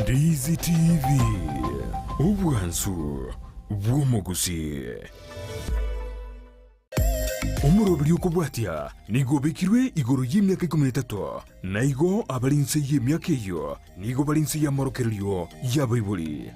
Ndizi TV, obwansu bw'omogusii. Omoroberi okobwatia nigo obekirwe igoro y'emiaka ikomi na etato, na igo abare inse y'emiaka eyio nigo bare inse y'amorokererio y'abaibori.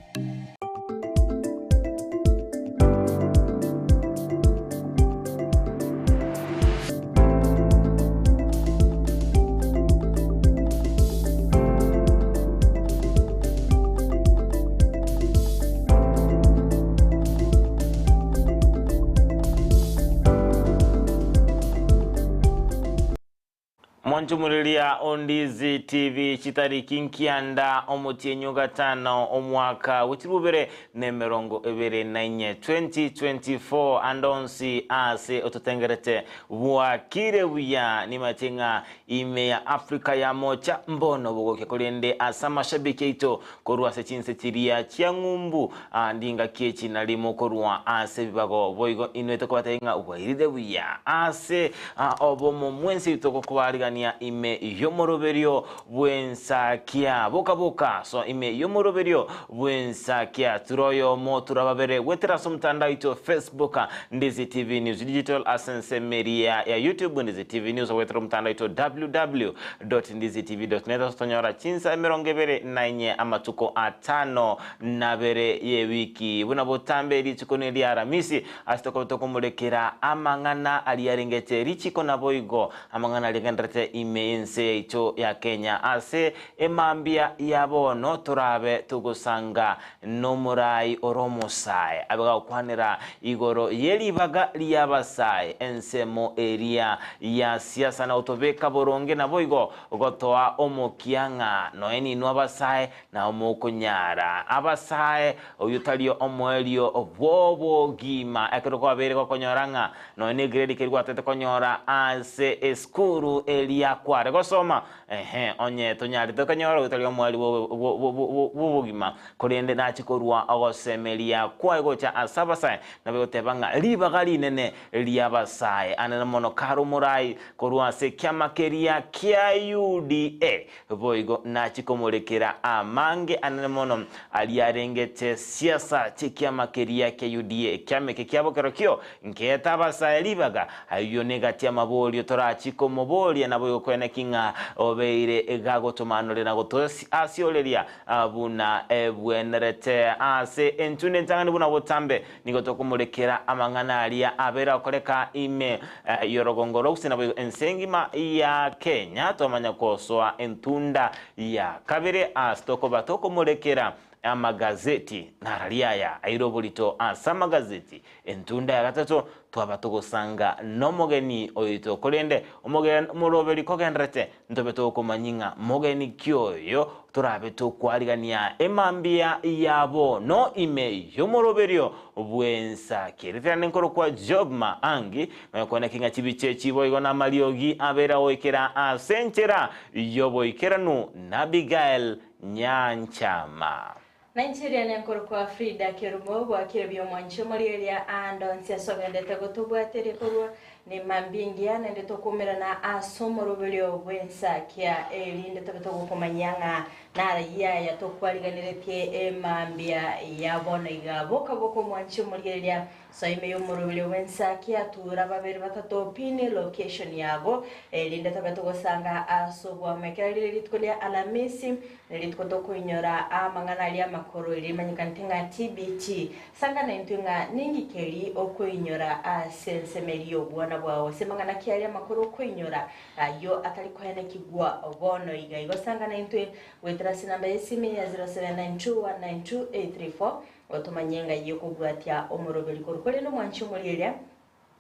Monchumureria o Ndizi TV chitariki nkianda omotienyi o gatano omwaka bwe chirubere na emerongo ebere na inye 2024 ande onsi ase ototengerete bwakire buya nimanyete ng'a ime ya Africa ya mocha mbono bogokia korende ase amashabiki aito korwa ase chinse chiria chia ng'umbu andi ngaki echi narimo korwa ase ebibago boigo inwe tokobatebia ng'a bwairire buya ase obomo mwensi togokobarigania ime y'omoroberio bw'ensakia boka boka so ime y'omoroberio bw'ensakia tura oyomo tura babere gwetera ase omotandao oito Facebook Ndizi TV News Digital ase ensemo eria ya YouTube Ndizi TV News ogwetera omotandao oito www.ndizitv.net ase tonyora chinsa 24 amatuko atano nabere y'ewiki buna botambe rituko neria Aramisi ase tokoba tokomorekera amang'ana aria arengete richiko naboigo amang'ana aria agenderete ime y'ense yaito ya Kenya ase emambia ya bono torabe togosanga nomorai ore omosae abe gagokwanera igoro ye ribaga ri'abasae ensemo eria ya siasa na gotobeka boronge naboigo gotoa omokia ng'a noe ninwe abasae nao mokonyara abasae oyio tari omoerio bw'obogima ekero kwabeire gokonyora ng'a nonya negrade keria gwatete konyora ase esukuru eria kware gosoma Ehe, onye tonyarete konyora oyio tari omoerio bw'obogima, korende nachie korua ogosemeria kwaye gocha ase abasae, nabo egoteba ng'a ribaga rinene ri'abasae anene mono kare omorai korwa ase ekiama keria kia UDA, boigo nachie komorekera amange anene mono aria arengete siasa chi'ekiama keria kia UDA. Ekiama eke kiabo kerokio Nkeeta abasae ribaga, ayio negati y'amaborio torachie komoboria, naboigo koeneki ng'a obeire gagotomaanoria na gotoasioreria buna ebwenerete. Ase entunda entang'ani buna botambe, nigo tokomorekera amang'ana aria abeire agokoreka ime y'orogongo rwa Gusii naboigo ense engima ya Kenya, twamanya kosoa entunda ya kabere ase tokoba tokomorekera amagazeti, nararia aya aire oborito ase amagazeti. Entunda ya gatato, twaba togosanga nomogeni oito, korende omoroberi kogendererete, ntobe tokomanyia ng'a mogeni ki oyo torabe tokwarigania emambia ya bono ime y'omoroberio bw'ensaki. Ritirane nkorokwa Job Maangi, nonya kweneki ng'a chibicha echi boigo namariogi abeire agoikera ase enchera y'oboikeranu n'Abigael Nyanchama. Na inche riane nkorokwa Frida Kerubo, gwakire buya omwanchi omorieria aande onsi ase ogendete gotobwateria korwa nemambia engiya naende tokuumerana ase omoroberio bw'ensakia erinde tobe togokomanyia ng'a narayie aya tokwariganeretie emambia ya bono iga. Boka boka omwanchi omorieria Soa ime y'omoroberio bw'ensakia, tura babere batato pin location yago, erinde tobe togosanga ase oboamo. Ekero rire rituko ria Alamisi, nerituko tokoinyora amang'ana aria amakoro erio rimanyekanete ng'a TBT. Sanga naintwe ng'a ninki keri okoinyora ase ensemo eria y'obwana bwao, gose mang'ana ki aria amakoro okoinyora ayio atari koenekigwa bono iga. Igo sanga naintwe goetera ase enamba y'esimi ya 0792192834. Otomanye ng'ai okobwatia omoroberi korwa korende omwanchi omorieria,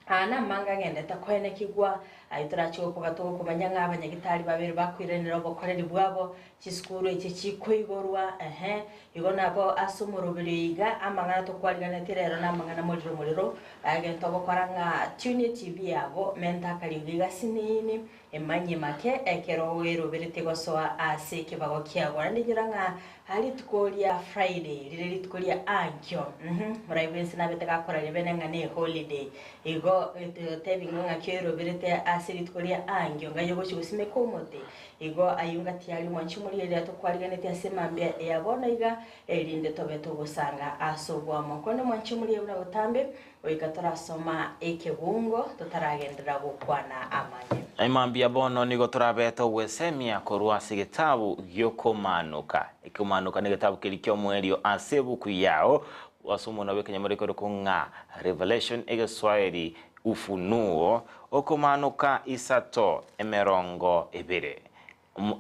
aa namanga agendete koenekigwa, ayio torache gokoba togokomanya ng'a abanyagitari babere bakoiranera obokoreri bwabo, chisukuru echi chikoigorwa, ehe, igo nabo ase omoroberi oyo iga, amang'ana tokwariganetie rero namang'ana moriro morero, egento ogokora ng'a tune etv yago, menta akariogi gasinini, Emanyie make ekero oeroberetie gosoa ase ekebago kiago. Naende inyora ng'a rituko ria Friday rire rituko ria ankio, uhum, morai bwensi nabete gakoraria bene ng'a ne holiday. Igo totebigwe ng'aki oeroberete ase. Ase rituko ria aangio ng'ai ogochia gosimeka omote. Igo ayio ngatiaria omwanchi omoria riria tokwariganetie ase emambia ya bono iga, erinde tobe togosanga ase oboamo. Korende omwanchi omoria buna botambe, goika torasoma ekebungo totaragenderera gokwana amang'e. Emambia bono nigo torabe togwesemia korwa ase egetabu gi'okomaanoka. Ekomaanoka negetabu keria ki'omoerio ase ebuku yao ase omonwa bw'ekenyamorero ekorokwa ng'a Revelation egeswaeri Ufunuo, okomaanoka isato 20.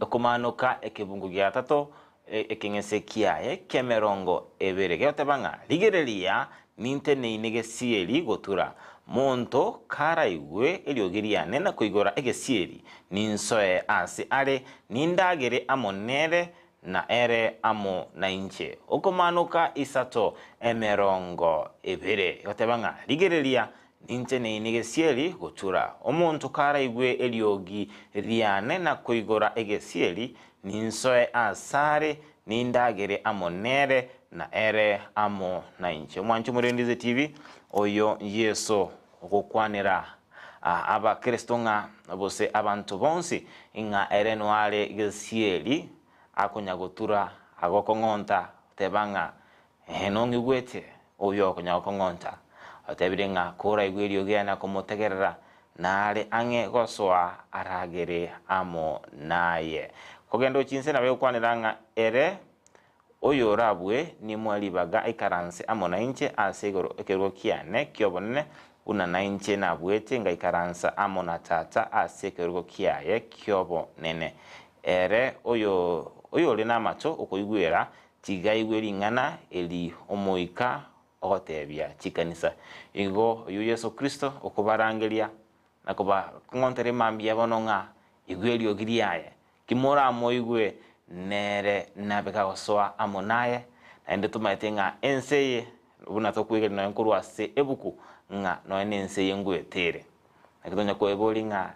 Okomaanoka ekebungo gia gatato ekeng'ese kiaye ki'emerongo ebere gegoteba ng'a, Rigereria, ninteneine gesieri gotura, monto karaigwe eriogi riane na koigora egesieri, ninsoe aase are, nindagere amo nere, na ere amo nainche. Okomaanoka isato 20, egoteba ng'a, Rigereria, ninteneine gesieri gotura, omonto karaigwe eriogi riane na koigora egesieri, ninsoe asare, nindagere amo nere, na ere amo nainche. Omwanche Omorendize TV, oyo Yeso ogokwanera Abakristo ng'a gose abanto bonsi ng'a ere noare gesieri akonya-gotura agokong'onta, teba ng'a, Ee, nong'igwete oyo okonya-gokong'onta. Otebire ng'a koraigwe eriogi riane na komotegerera, nare ang'e gosoa aragere amo naye. Kogenda gochia inse nabo egokwanera ng'a ere Oyorabue nimoe ribaga aikaranse amo nainche ase igoro ekerogo kiane ki'obonene, buna nainche nabuete ngaikaransa amo na Tata ase ekerogo kiaye ki'obonene. Ere oyore namato okoigwera, tiga aigwe ring'ana eri Omoika ogotebia chikanisa. Igo oyio Yeso Kristo okobarangeria na kobakong'ontera emambia bono ng'a igwe eriogi riaye, Timoramoigwe nere nabe kagosoa amo naye, naende tomaete ng'a ense eye, buna tokwegera nonya nkorwa ase ebuku, ng'a nonya nense eye ngwete ere. Naki tonya koeboria ng'a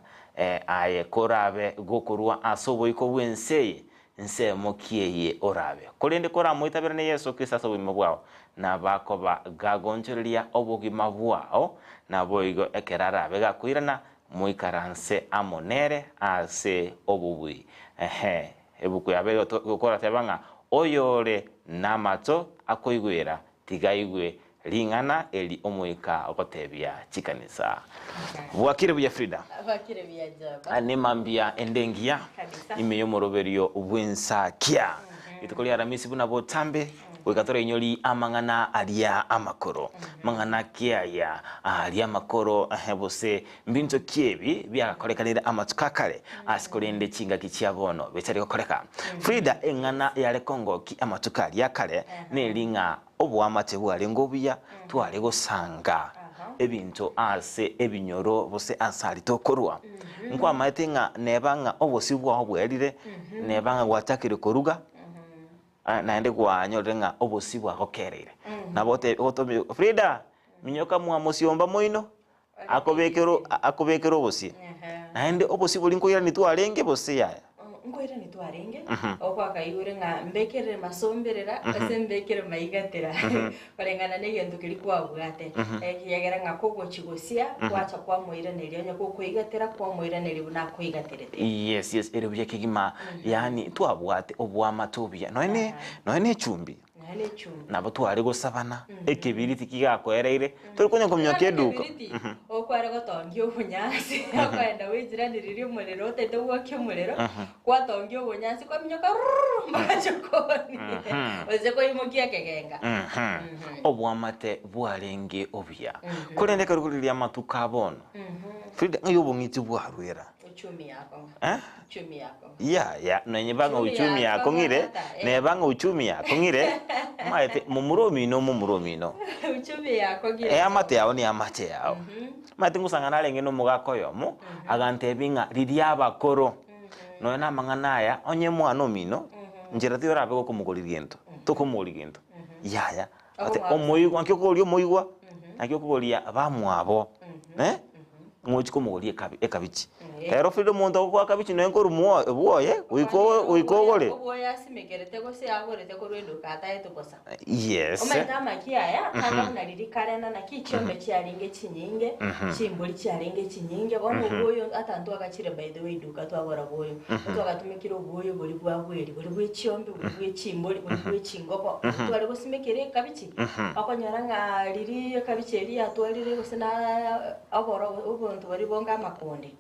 aye korabe gokorwa ase oboiko bw'ense eye, nsemo ki eye orabe? Korende koramoitaberane Yeso Kristo ase obogima bwao, nabakoba gagonchoreria obogima bwao, naboigo ekero arabe gakoirana, Moikaranse amo nere ase obobui. Ehe, ebuku ya bere gokorateba ng'a oyore namato akoigwera, tiga aigwe ring'ana eri Omoika ogotebia chikanisa. Bwakire buya Frida. Bwakire buya Jaba. Nemambia ende engiya Kabisa. ime y'omoroberio bw'ensakia. Rituko ria Aramisi buna botambe Goika torainyori amang'ana aria amakoro. Mang'ana ki aya aria amakoro, ehe, gose mbinto ki ebi biagakorekanire amatuko a kare, ase korende chingaki chia bono bitari gokoreka? Frida, eng'ana yare kongoki amatuko aria a kare neri ng'a oboamate bwarenge obuya, tware gosanga ebinto ase ebinyoro gose ase aria tokorwa. Nkwamaete ng'a neba ng'a obosio bwao bwerire, neba ng'a gwachakire koruga, Naende kwanyorire ng'a obosio bwagokereire, nabo ote ogotomia Frida, minyoka mwa mosiomba moino, akobekere akobekere obosie. Naende obosie boria nkoirani twarenge gose yaya? Nkoirani twarenge, okwakaigure ng'a mbekerere masomberera gose mbekere maigatera, koreng'ana na egento keria kwabwate. Ekiagera ng'a kogochia gosia, gwacha kwamoiraneria, onye gokoigatera kwamoiraneria buna akoigaterete. Yes, yes, ere buya kegima, yaani twabwate oboamate obuya, nonya ne nonya ne echumbi, Nonya ne echumbi. nabo tware gosabana, ekebiriti kigakoereire, tori konya kominyoka eduka. Ekebiriti, okware gotongia obonyansi, okoenda bwechirani riria omorero otaete gwokia omorero, Gwatongia obonyansi kwaminyoka rurr mpaka jokoni, gose kwaimokia ekegenga. Oboamate bwarenge obuya. Korende ekero riria amatuko a bono, Frida, ng'ai obong'iti bwarwera? Uchumi yakong'a. Eh? Uchumi yakong'a. Yaya, nonye bang'a Uchumi uchumi yakong'a yakong'ire, tata, eh. neba ng'a uchumi yakong'ire, omanyete momura omino omomura omino. Uchumi yakong'ire. Eamate yao neamate yao. Omanyete ngosang'ana arenge na omogaka oyomo, agantebia ng'a riria abakoro, Nonya namang'ana aya, onye mwana omino, nchera tiyorabe gokomogoria gento, tokomogoria gento. Yaya, ate omoigwa, naki okogoria omoigwa, naki okogoria bamwabo, eh, ng'ochi komogoria ekabi ekabichi. Emerongo Rero Frida omonto ogokoa kabichi noe nkorwa mwo bwoye goika Kwani goika ogore. Obwoyo asimekerete gose agorete korwa eduka ataete bosa. Yes. Omanyete amaki aya tanga buna riria kare na naki chiombe chiarenge chinyinge, chimbori chiarenge chinyinge, bono obwoyo ata ntwagachire by the way eduka twagora bwoyo, twagatumekire obwoyo boria bwa bweri, boria bwe chiombe, boria bwe chimbori, boria bwe chingoko, tware gosimekera ekabichi, okonyora ng'a riria ekabichi eria yatwarire gose na oboro obonto boria bonga amakonde,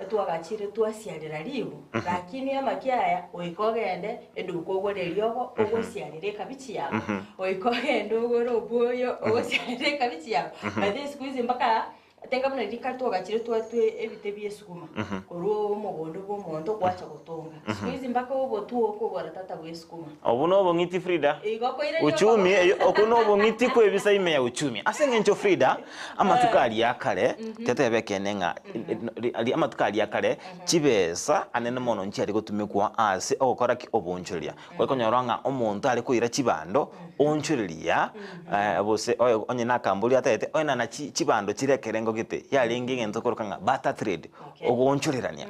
Twagachire twasiarera ribu, lakini amaki aya goika ogende eduka ogore eriogo ogosiarere ekabichi yago, goika ogende ogore obwoyo ogosiarere ekabichi yago. By the way siku hizi mpaka tenga buna riria kare twagachire twatwa ebite bia esukuma korwa omogondo bwa omonto gwacha gotonga. Siku hizi mpaka obotwe okogora tata bwa esukuma. Obwo nobong'iti Frida. Igo okoiraneria Uchumi okoboko. eyo okwo nobong'iti kwebisa ime ya uchumi. Ase eng'encho Frida, amatuko aria akare, tetebe ekeene ng'a aria amatuko aria akare, chibesa anene mono nchiare gotumekwa ase ogokora ki? Oboonchoreria. Kware ng'a omonto are koira chibando, oonchoreria, gose oye onye na akambori atagete, oenana chi chibando chire ekerengo gete, yarenge egento okoroka ng'a barter trade, ogoonchorerania.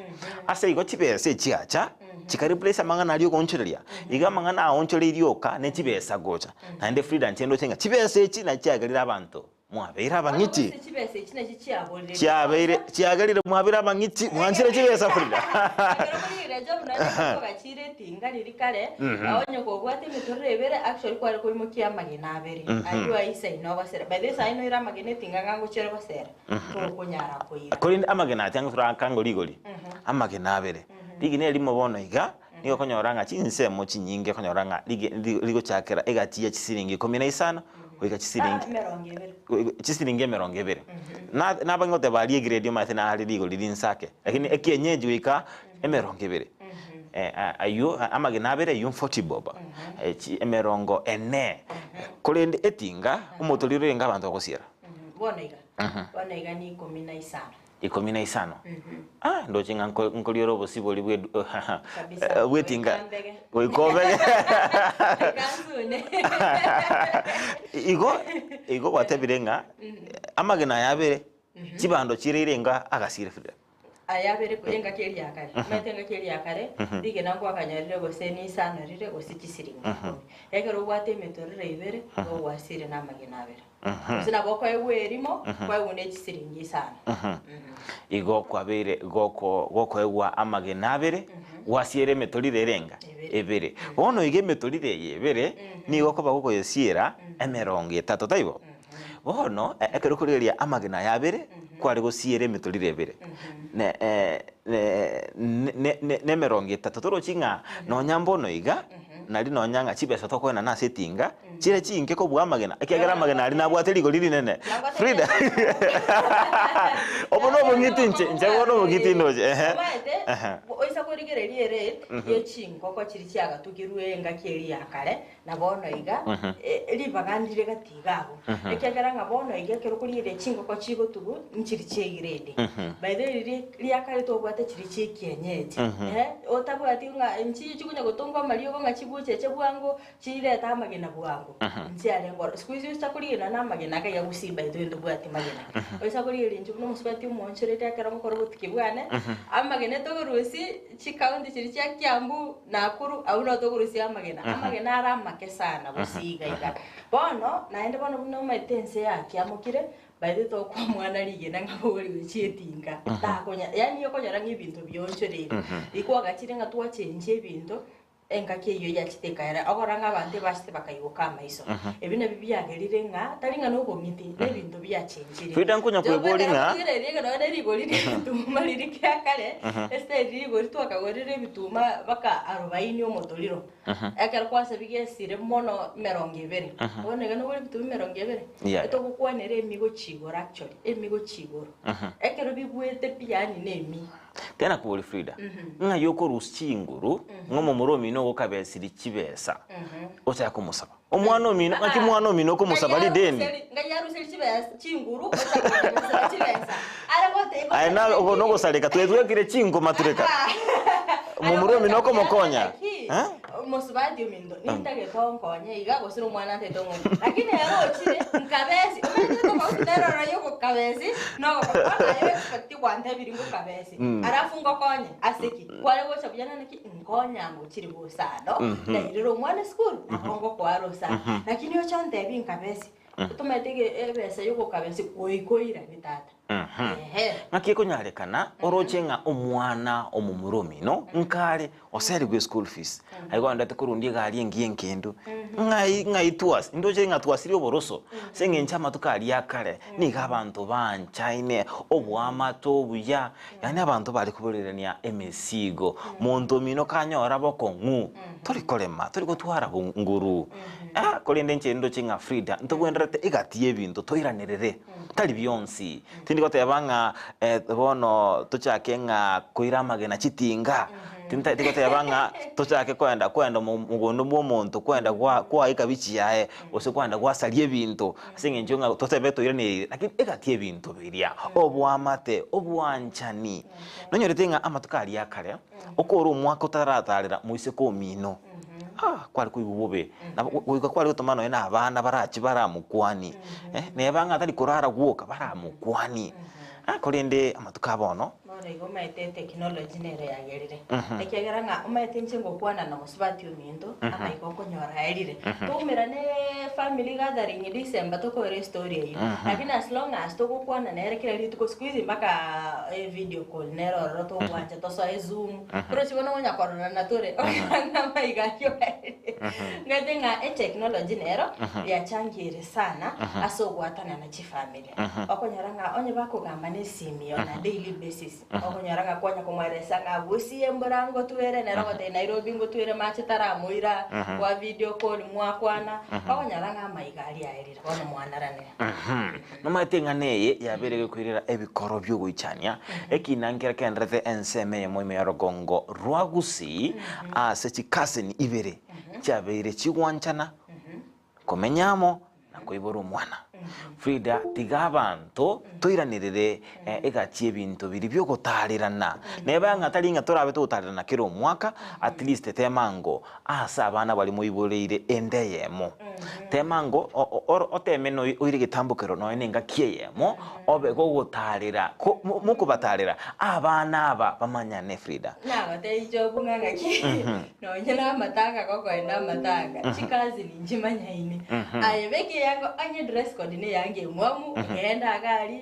Ase igo chibesa echiacha, Chika replace amang'ana aria ogoonchoreria. Iga amang'ana aonchoreirie oka ne chibesa gocha. Naende Frida inche ndoche ng'a chibesa echi nachi chiagerire abanto mwabeire Bono abang'iti. gose chibesa echi nachi chiaborire Chiabeire rigocha. chiagerire mwabeire abang'iti mwanchire chibesa Frida. Ekero korire Job naende togachire etinga riria kare, onye kobwate emetorero ebere actually kware koimokia amagena abere. Ayio aisaine ogosera. By the way saii noire amagena etinga ng'a ngochiere gosera, tokonyara koira. Korende amagena atia ng'o torakanga rigori, amagena abere. Rigena erimo bono iga, nigo okonyora ng'a chinsemo chinyinge okonyora ng'a rige rigochakera egati ya chisiringi ikomi na isano goika chisiringi Emerongo ebere. chisiringi emerongo ebere. Na nabo ngoteba aria egrade omanyete nare rigori rinsake, lakini ekienyeji goika emerongo ebere. Aywo amagena abere aywo forty bob, chi emerongo ene. Korende etinga, omotoriro orenge abanto bagosiera. Bono iga, bono iga ni ikomi na isano. Ikomi na isano. Ah, ndoche ng'a nko- nkoriora obosibori bwe edu- Kabisa. bw'etinga. Goika mbege. Goika obege. Goika nsune. Igo, igo gwatebire ng'a amagena aya abere, chibando chireire enga agasire Frida. Aya abere ko- engaki eria ya kare. Omanyete engaki eria ya kare, rigena nkwakanyorire gose nisano rire gose chisiringi ikomi. Ekero obwate emetorero ebere, nigo gwasire na amagena abere. Gose nabo okoegwa erimo, kwaegwa ne chisiringi isano. Igo kwabeire goko gokoegwa amagena abere, gwasiera emetoriro ere enga? Ebere. Ebere. Bono iga emetoriro eye ebere, nigo okoba gokoyesiera emerongo etato, taibo? Bono, ekero okorigereria amagena aya abere, kware gosiera emetoriro ebere, ne ne ne nemerongo etato. Torochi ng'a nonya mbono iga, nari nonya ng'a chibesa tokoenana ase etinga, Chire chinke kobua amagena, ekiagera amagena aria nabwate rigori rinene. Frida. Obo nobong'iti inche, inche bono obong'iti ndoche. Ehe. Omanyete, Ehe. oisa korigereria erate ye chingoko chiria chiagatukirwe engaki eria ya kare, na bono iga, eh, ribaga ndire gati iga abwo. Ekiagera ng'a bono iga ekero okorigereria chingoko chigotugwa, nchiri chi'egrade. By the way riria ria kare twabwate chiria chia ekienyeji, eh, otabwati ng'a nchiyo chikonya gotongwa amariogo ng'a chibucheche bwango, Chirete amagena bwango, nchiarenge ororo. Siku hizi oisa korigereria na amagena ake gusii by the way ntobwati magena. Oisa korigereria inche buna omosubati omoonchoreri ekero ngokora obotuki bwane, amagena tokorusia chikaunti chiria chia Kiambu, Nakuru, abwo nabo tokorusia amagena. Amagena are amake sana gusii iga iga. Bono, naende bono buna omanyete ense yakiamokire, by the way tokoa omwana rigena ng'a bori gochia etinga, takonya yaani okonyora ng'a ebinto bionchoreire. Ikwagachire ng'a twachengia ebinto, Engaki eyio yachete ekaera, okorora ng'a abanto ebachete bakaigoka amaiso. Ebi nabio biagerire ng'a tari ng'a nobong'iti, nebinto biachenchire. Frida nkonya kweboria ng'a. Rigereria ekero nonya ne rigori ri'ebituma riria kia kare, esitari rigori twakagorire ebituma mpaka arobaini omotoriro. Ekero kwasabigesire mono emerongo ebere. Bono iga nogore ebituma emerongo ebere, Yeah. etogokwanera emigochi igoro actually, emigochi igoro. Ekero bigwete pi yaani na emi. Tena kobori Frida, ng'ai okorusia chinguru ng'a omomura omino ogokabesiri chibesa ochake komosaba? Omwana omino, ng'aki mwana omino okomosaba rideni? Ngai aruseri chibesa chinguru ochake komosaba chibesa. Are gote Aye na oko nogosareka twetwekire chingoma tureka. Momura omino okomokonya. Eh? Mosubati ominto, nintagete onkonye iga gose nomwana ntagete ong'onye. Lakini ere ochire nkabesi, omanyete tofauti nere ororo ya ogokabesi na ogokonya. Bono aye oexpect gwantebirie ngokabesi, alafu ngokonye ase ki? Kware gocha buya nane ki? Nkonya ngochire gosano, ndairere omwana esukuru, nabo ngokoa rosana. Lakini oche ontebie nkabesi, tomaete ebesa ya ogokabesi goika oirane tata. Ehe. Ng'aki ekonyarekana oroche ng'a omwana omomura omino nkare oserigwe eschool fees, aye kogenda korundia egari engiya enkendu, ng'ai ng'ai twasi ndoche ng'a twasirie oboroso ase eng'encho amatuko aria akare nigo abanto baanchaine, oboamate obuya, yaani abanto bare koborerania emesigo, monto omino kanyora bokong'u, tori korema, tori gotwara nguru, korende inche ndoche ng'a Frida ntobwenerete egati y'ebinto toiranerere. Tari bionsi. Tindi goteba ng'a bono tochake ng'a koira amagena chitinga, tintageti goteba ng'a tochake koenda koenda mogondo bwa omonto koenda gwa kwaika bichi yaye, gose koenda gwasaria ebinto ase eng'encho ng'a totebe toiraneire, lakini egati ebinto biria, oboamate, obwanchani. Nonyorete ng'a amatuko aria akare, okore omwaka otaratarera moiseke omino. Ah, kware koigwa bobe, nabo goika kware gotoma nonya na abana barache baramokwanie, eh, neba ng'a tari korara gwoka baramokwanie, ah, korende amatuko a bono. Bono igo omanyete etekinoloji nere yagerire, ekiagera ng'a omanyete inche ngokwana na mosubati ominto, amaiga okonyora aerire. Toumerane family gathering December tokore estory eyio, lakini as long as togokwana nere kera rituko siku hizi mpaka evideo call nere ororo togwancha tosoe zoom. Torochi bono konya kororana tore ng'a amaiga ayio aerire. Ng'aete ng'a etechnology nero yachangiire sana ase ogwatanana chifamiri. Okonyora ng'a onye bakogamba na esimi on a daily basis, okonyora ng'a kwanya komoeresa ng'a gusii embura ngotwere nere ogotebia Nairobi ngotwere mache taramoira, kwa video call mwakwana, okonyora ng'a amaiga aria aerire bono mwanaranire. Nomanyete eng'ana eye yabeire gekoirera ebikoro bi'ogoichania, ekina nkere kenderete ensemo eyemo ime y'orogongo rwa Gusii ase chikaseni ibere chiabeire chigwanchana, komenya amo na koibora omwana. Frida tiga abanto toiranerere egati y'ebinto biria bi'ogotaarerana. Neba ng'a tari ng'a torabe togotaarerana kera omwaka, at least temango Ase abana baria moiboreire enda eyemo. Tema ngo oteme oire egetambokero nonya nengaki eyemo, obe gogotaarera, mokobatarera abana aba bamanyane Frida. Nagotebi Job ng'a ng'aki, nonye namatanga gokoenda amatanga, chicousin nchimanyaine. Aye beka eyango onye dress code neyango emwamu, genda iga aria,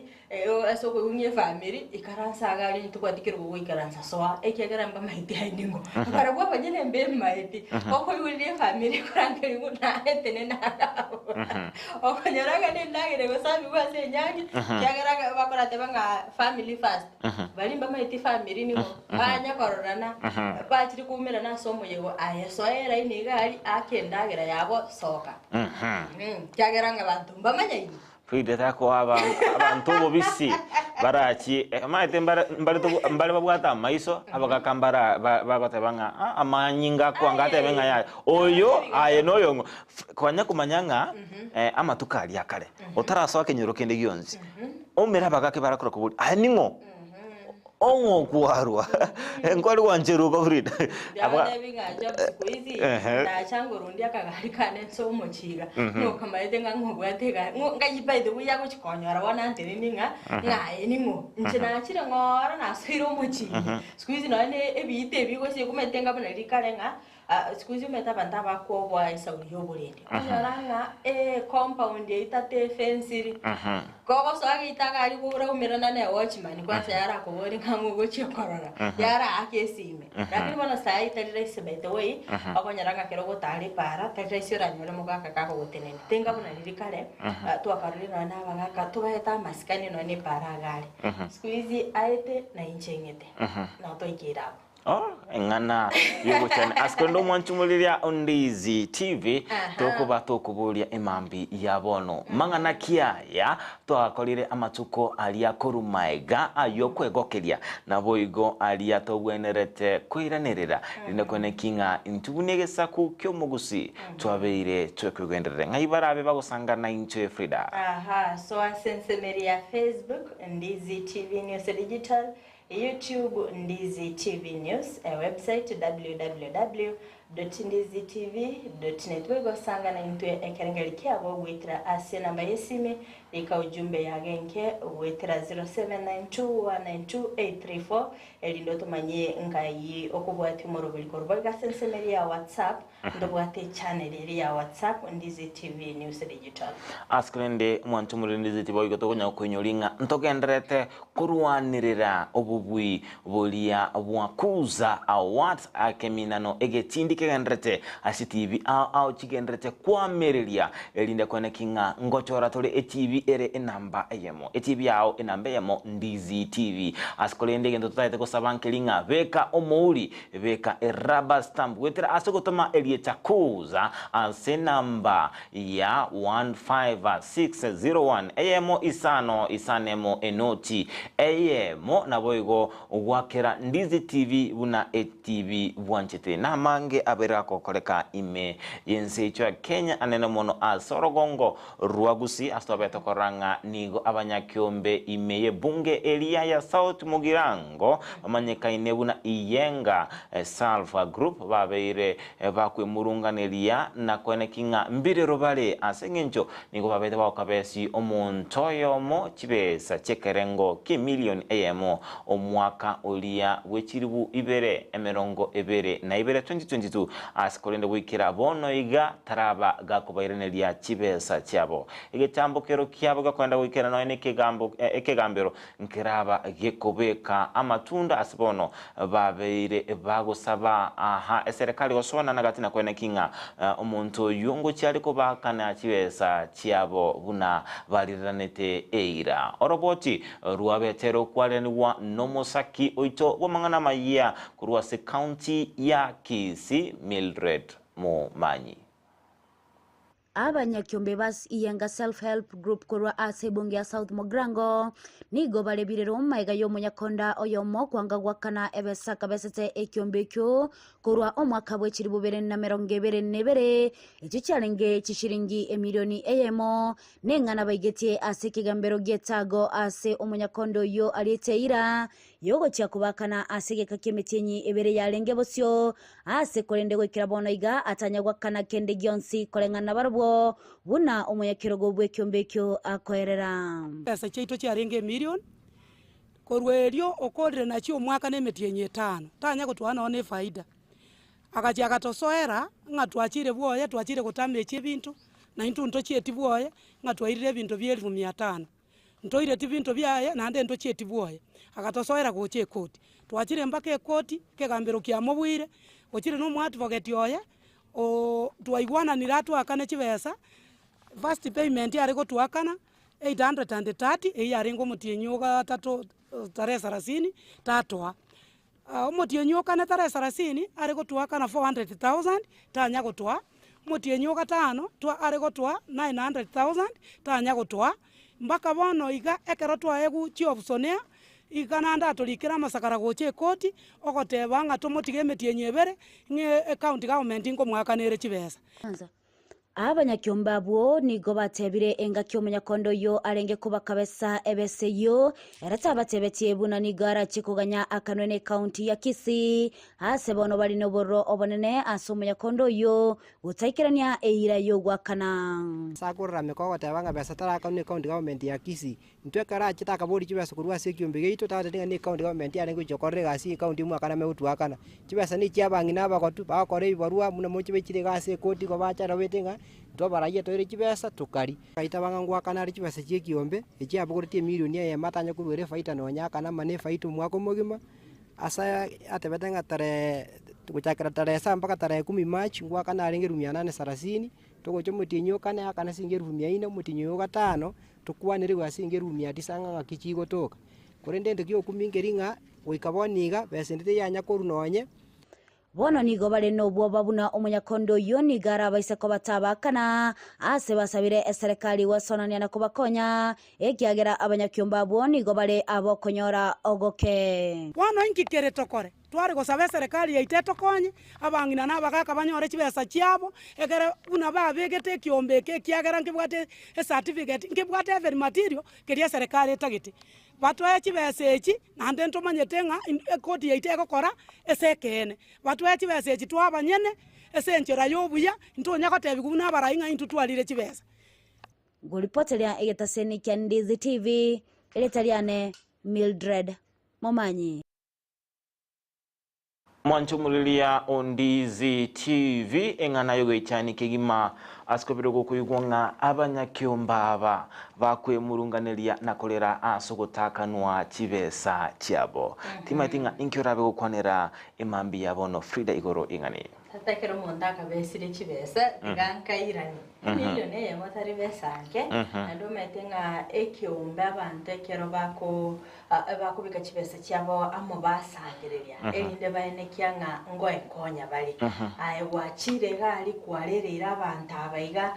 Ase okoigwa efamiri, ikaransa iga aria onye tobwati kerogo goikaransa soa, ekiagera mbamaeti aye ning'o. Barabwo abanyene mbemaeti, okoigwa efamiri ekorangeria ng'o naete nene arabwo. Okonyora ng'a nendagera egosabigwa ase enyangi, ekiagera ng'a bakorateba ng'a family first, baria mbamaeti famiri ning'o, banya kororana, bachire koumerana ase omoyega aye soa eraini iga aria, aka endagera yabo soka. Ekiagera ng'a abanto mbamanyaini. Frida takoa abanto obobisi barachie omanyete mbare mbare mbare babwate amaiso abagaka mbara bagoteba ng'a ah amanyinga akwanga atebe ng'a yaya oyo aye noyo ng'o konya komanya ng'a amatuko aria akare otarasoa kenyoro kende gionsi omere abagaka barakora koboria aye ning'o Ong'o okwarwa? Nkware gwancherwa oko Frida. Biagotebi ng'a job siku hizi nacha ngorundia akagari kane nse omochiga ng'okamaete ng'a ng'obwate egari ng'o ngai by the way agochi konyora bono anteneni ng'a ng'a aye ning'o inche nachire ng'ooro nasoire omochiga siku hizi nonye na ebiita ebi gose omanyete ng'a buna rikare ng'a siku hizi omanyete abanto abakoboa esauri ya oborendi okonyora ng'a ecompound etato efensiri Kogosoa geita iga aria koraumerana ne watchman kwanza yarakoborie ng'a ng'o ogochia korora, yaraake esime. Lakini bono saii tari rahisi by the way, okonyora ng'a ekero ogotara epaara, tari rahisi oranyore mogaka kagogotenenia. Tenga buna riria kare, twakarorire nonya na abagaka tobaete amasikani nonya na epaara iga are. Siku hizi aete na inche ng'ete, nabo twaikeire abwo. Oh, eng'ana y'ogochena ase korende omwanchi omoriria Ondizi TV tokoba tokoboria emambi ya bono mang'ana ki aya twagakorire amatuko aria korwa maega ayio kwegokeria naboigo aria togwenerete koiranerera rinde kwane ki ng'a intwe buna egesaku ki'omogusi twabeire twekoigenderere ng'ai barabe bagosangana intwe Frida. Aha, so ase ensemeri ya Facebook, Ndizi TV News Digital, YouTube, Ndizi TV News, e website www. Ndizitv net. Boigo sangana intwe ekerengeri kiabo goetera ase enamba y'esimi, rika ujumbe yago enke goetera 0792192834 erinde otomanye ngai okobwatia omoroberi korwa boigo ase ensemo eria ya WhatsApp ntobwate echannel eria ya WhatsApp Ndizi TV News Digital. Ase korende mwanche omorende tiboigo tokonya koinyori ng'a ntogendererete Korwanerera obobui boria bwa Kuza Awards ekeminano egetindi kegendererete ase chitibi ao ao chigendererete koamereria erinde koeneki ng'a ngochora tore etibi ere enamba eyemo. Etibi yao enamba eyemo Ndizi TV. Ase korende egento totagete gosaba nkeri ng'a beka omouri, beka erubber stamp goetera ase ogotoma erieta Kuza ase enamba ya 15601, eyemo isano isanemo enoti eyemo, naboigo gwakera Ndizi TV buna etibi bwanchete. Namange abeire agokoreka ime y'ense yaito ya Kenya anene mono ase orogongo rwa Gusii ase twabete korora ng'a nigo abanyakiombe ime y'ebunge eria ya South Mugirango bamanyekaine buna Iyenga Salva Group babeire Bakwemurunganeria na koeneki ng'a mbirero bare, ase engencho nigo babete bagokabesi omonto oyomo chibesa chi'ekerengo ki'emilioni eyemo omwaka oria bwe chilifu ibere 22, 2022, ase korende goikera bono iga taraba gakobairaneria chibesa chiabo. Egetambokero kiabo gekoenda goikera nonya nekegambo ekegambero nkeraba gekobeka amatunda ase bono babeire bagosaba aha eserekari gosoana nagati na koeneki ng'a omonto oyio ngochia are kobaakana chibesa chiabo buna barireranete eira. Oroboti rwabete rokwareranigwa nomosaki oito bw'amang'ana amayia korwa ase county ya Kisii Mildred Momanyi. Abanyakiombe ba Iyenga Self Help Group korwa ase ebunge ya South Mugirango nigo bare birero magega y'omonyakonda oyomo kwanga goakana ebesa akabesete ekiombe ekio korwa omwaka bwe chilifu bibere na emerongo ebere na ebere, echio chiarenge chishilingi emilioni eyemo, neng'ana baigetie ase ekegambero gi'etago ase omonyakonda oyio ariete eira Y'ogochia kobaakana ase egeka ki'emetienyi ebere yarenge bosio, aase korende goikera bono iga atanya goakana kende gionsi koreng'ana nabarabwo, buna omonyakerogo bw'ekiombe ekio akoerera. Chibesa chiaito chiarenge emilion, korwa erio okorire nachio omwaka na emetienyi etano, tanya gotwara nonya na efaida. Agachia agatosoera ng'a twachire bwoye, twachire gotamechia ebinto, na intwe ntochieti bwoye, ng'a twairire ebinto bia elifu mia tano. Ntoireti binto biaye, naende ntochieti bwoye. Agatosoera gocha ekoti. Twachire mpaka ekoti, ekegambero kiamobuire, ochire na omoadvocate oye, oo twaigwananire atwakane chibesa, first payment are gotwakana 830 eyio yarenge omotienyi o gatato tarehe sarasini, tatoa. Omotienyi o kane tarehe sarasini are gotwakana 400,000 tanya gotoa, omotienyi o gatano twa are gotoa 900,000 tanya gotoa, mpaka bono iga ekero twaegwa chiopsonea, iga naende atorikere amasakara gocha ekoti, ogoteba ng'a tomotige emetienyi ebere, ng'a ecounty government nkomoakana ere chibesa. Abanyakiombe abwo nigo batebire engaki omonyakondo oyio arenge kobakabesa ebesa eyio, ere tabatebetie buna nigo arachie koganya akanwe n'ekaunti ya Kisii, aase bono bare nobororo obonene ase omonyakondo oyio gotaikerania eira y'ogoakana. Ase akorarameka ogoteba ng'a besa tarakanwe n'ecounty government ya Kisii, Intwe ekero achete akaboria chibesa korwa ase ekiombe giaito, tagotebi ng'a ne ecounty government yarenge gochia gokorera egasi ye ecounty omwaka name gotuakana. Chibesa ne chia abang'ina abagotu, bagokora ebibarua buna moche baichire iga ase ekoti igo bacha babete ng'a intwe abaraiya toire chibesa tokaria. Agaitaba ng'a ngoakana are chibesa chia ekiombe, echio abogoretie emilioni eyemo atanye korwa ere efaida nonya akana ama na efaida omwaka omogima, ase atebete ng'a tarehe gochakera tarehe saba mpaka tarehe kumi march, ngoakana arenge elifu mia nane sarasini, togocha omotienyi o kane aakane ase elifu mia ine, omotienyi oyo o gatano, Tokwanerigwe ase engencho y'erumi ya tisa ng'a ng'aki chigotoka. Korende ento ki'okumia nkeri ng'a goika bono iga besa ende teyanya korwa nonye. Bono nigo bare nobwoba buna omonyakondo oyio nigo arabaise kobatabaakana, aase basabire eserekari gwesonania na kobakonya, ekiagera abanyakiombe abwo nigo bare abokonyora ogoke. Bono inki kere tokore? Tware gosaba eserekari yaito etokonye, abang'ina na abagaaka banyore chibesa chiabo, ekere buna babegete ekiombe eke ekiagera nkebwate ecertificate, nkebwate every material keria eserekari etagete. Batoe chibesa echi, naende ntomanyete ng'a ekoti yaito egokora ase ekeene. Batoe chibesa echi twa abanyene. ase enchera ya obuya, ntonya gotebigwa buna abarai ng'a intwe twarire chibesa. Ngoripoteria egetaseni kia Ndizi TV, erieta riane Mildred Momanyi. Mwanche omoriria o Ndizi TV, eng'ana y'ogoichania kegima ase kobere gokoigwa ng'a abanyakiomba aba bakwemurunganeria na korera ase ogotakanwa chibesa chiabo. Timaeti ng'a inki orabe gokwanera emambia ya bono Frida igoro y'eng'ana eye. Tata ekero omonto akabesire chibesa, tiga nkairanie. Emilion eyemo tari besa nke, naende omanyete ng'a ekeombe abanto ekero bako bakobeka chibesa chiabo amo basangereria, erinde baenekia ng'a ngoekonya bare. Aye gwachire iga aria kwarereire abanto aba iga,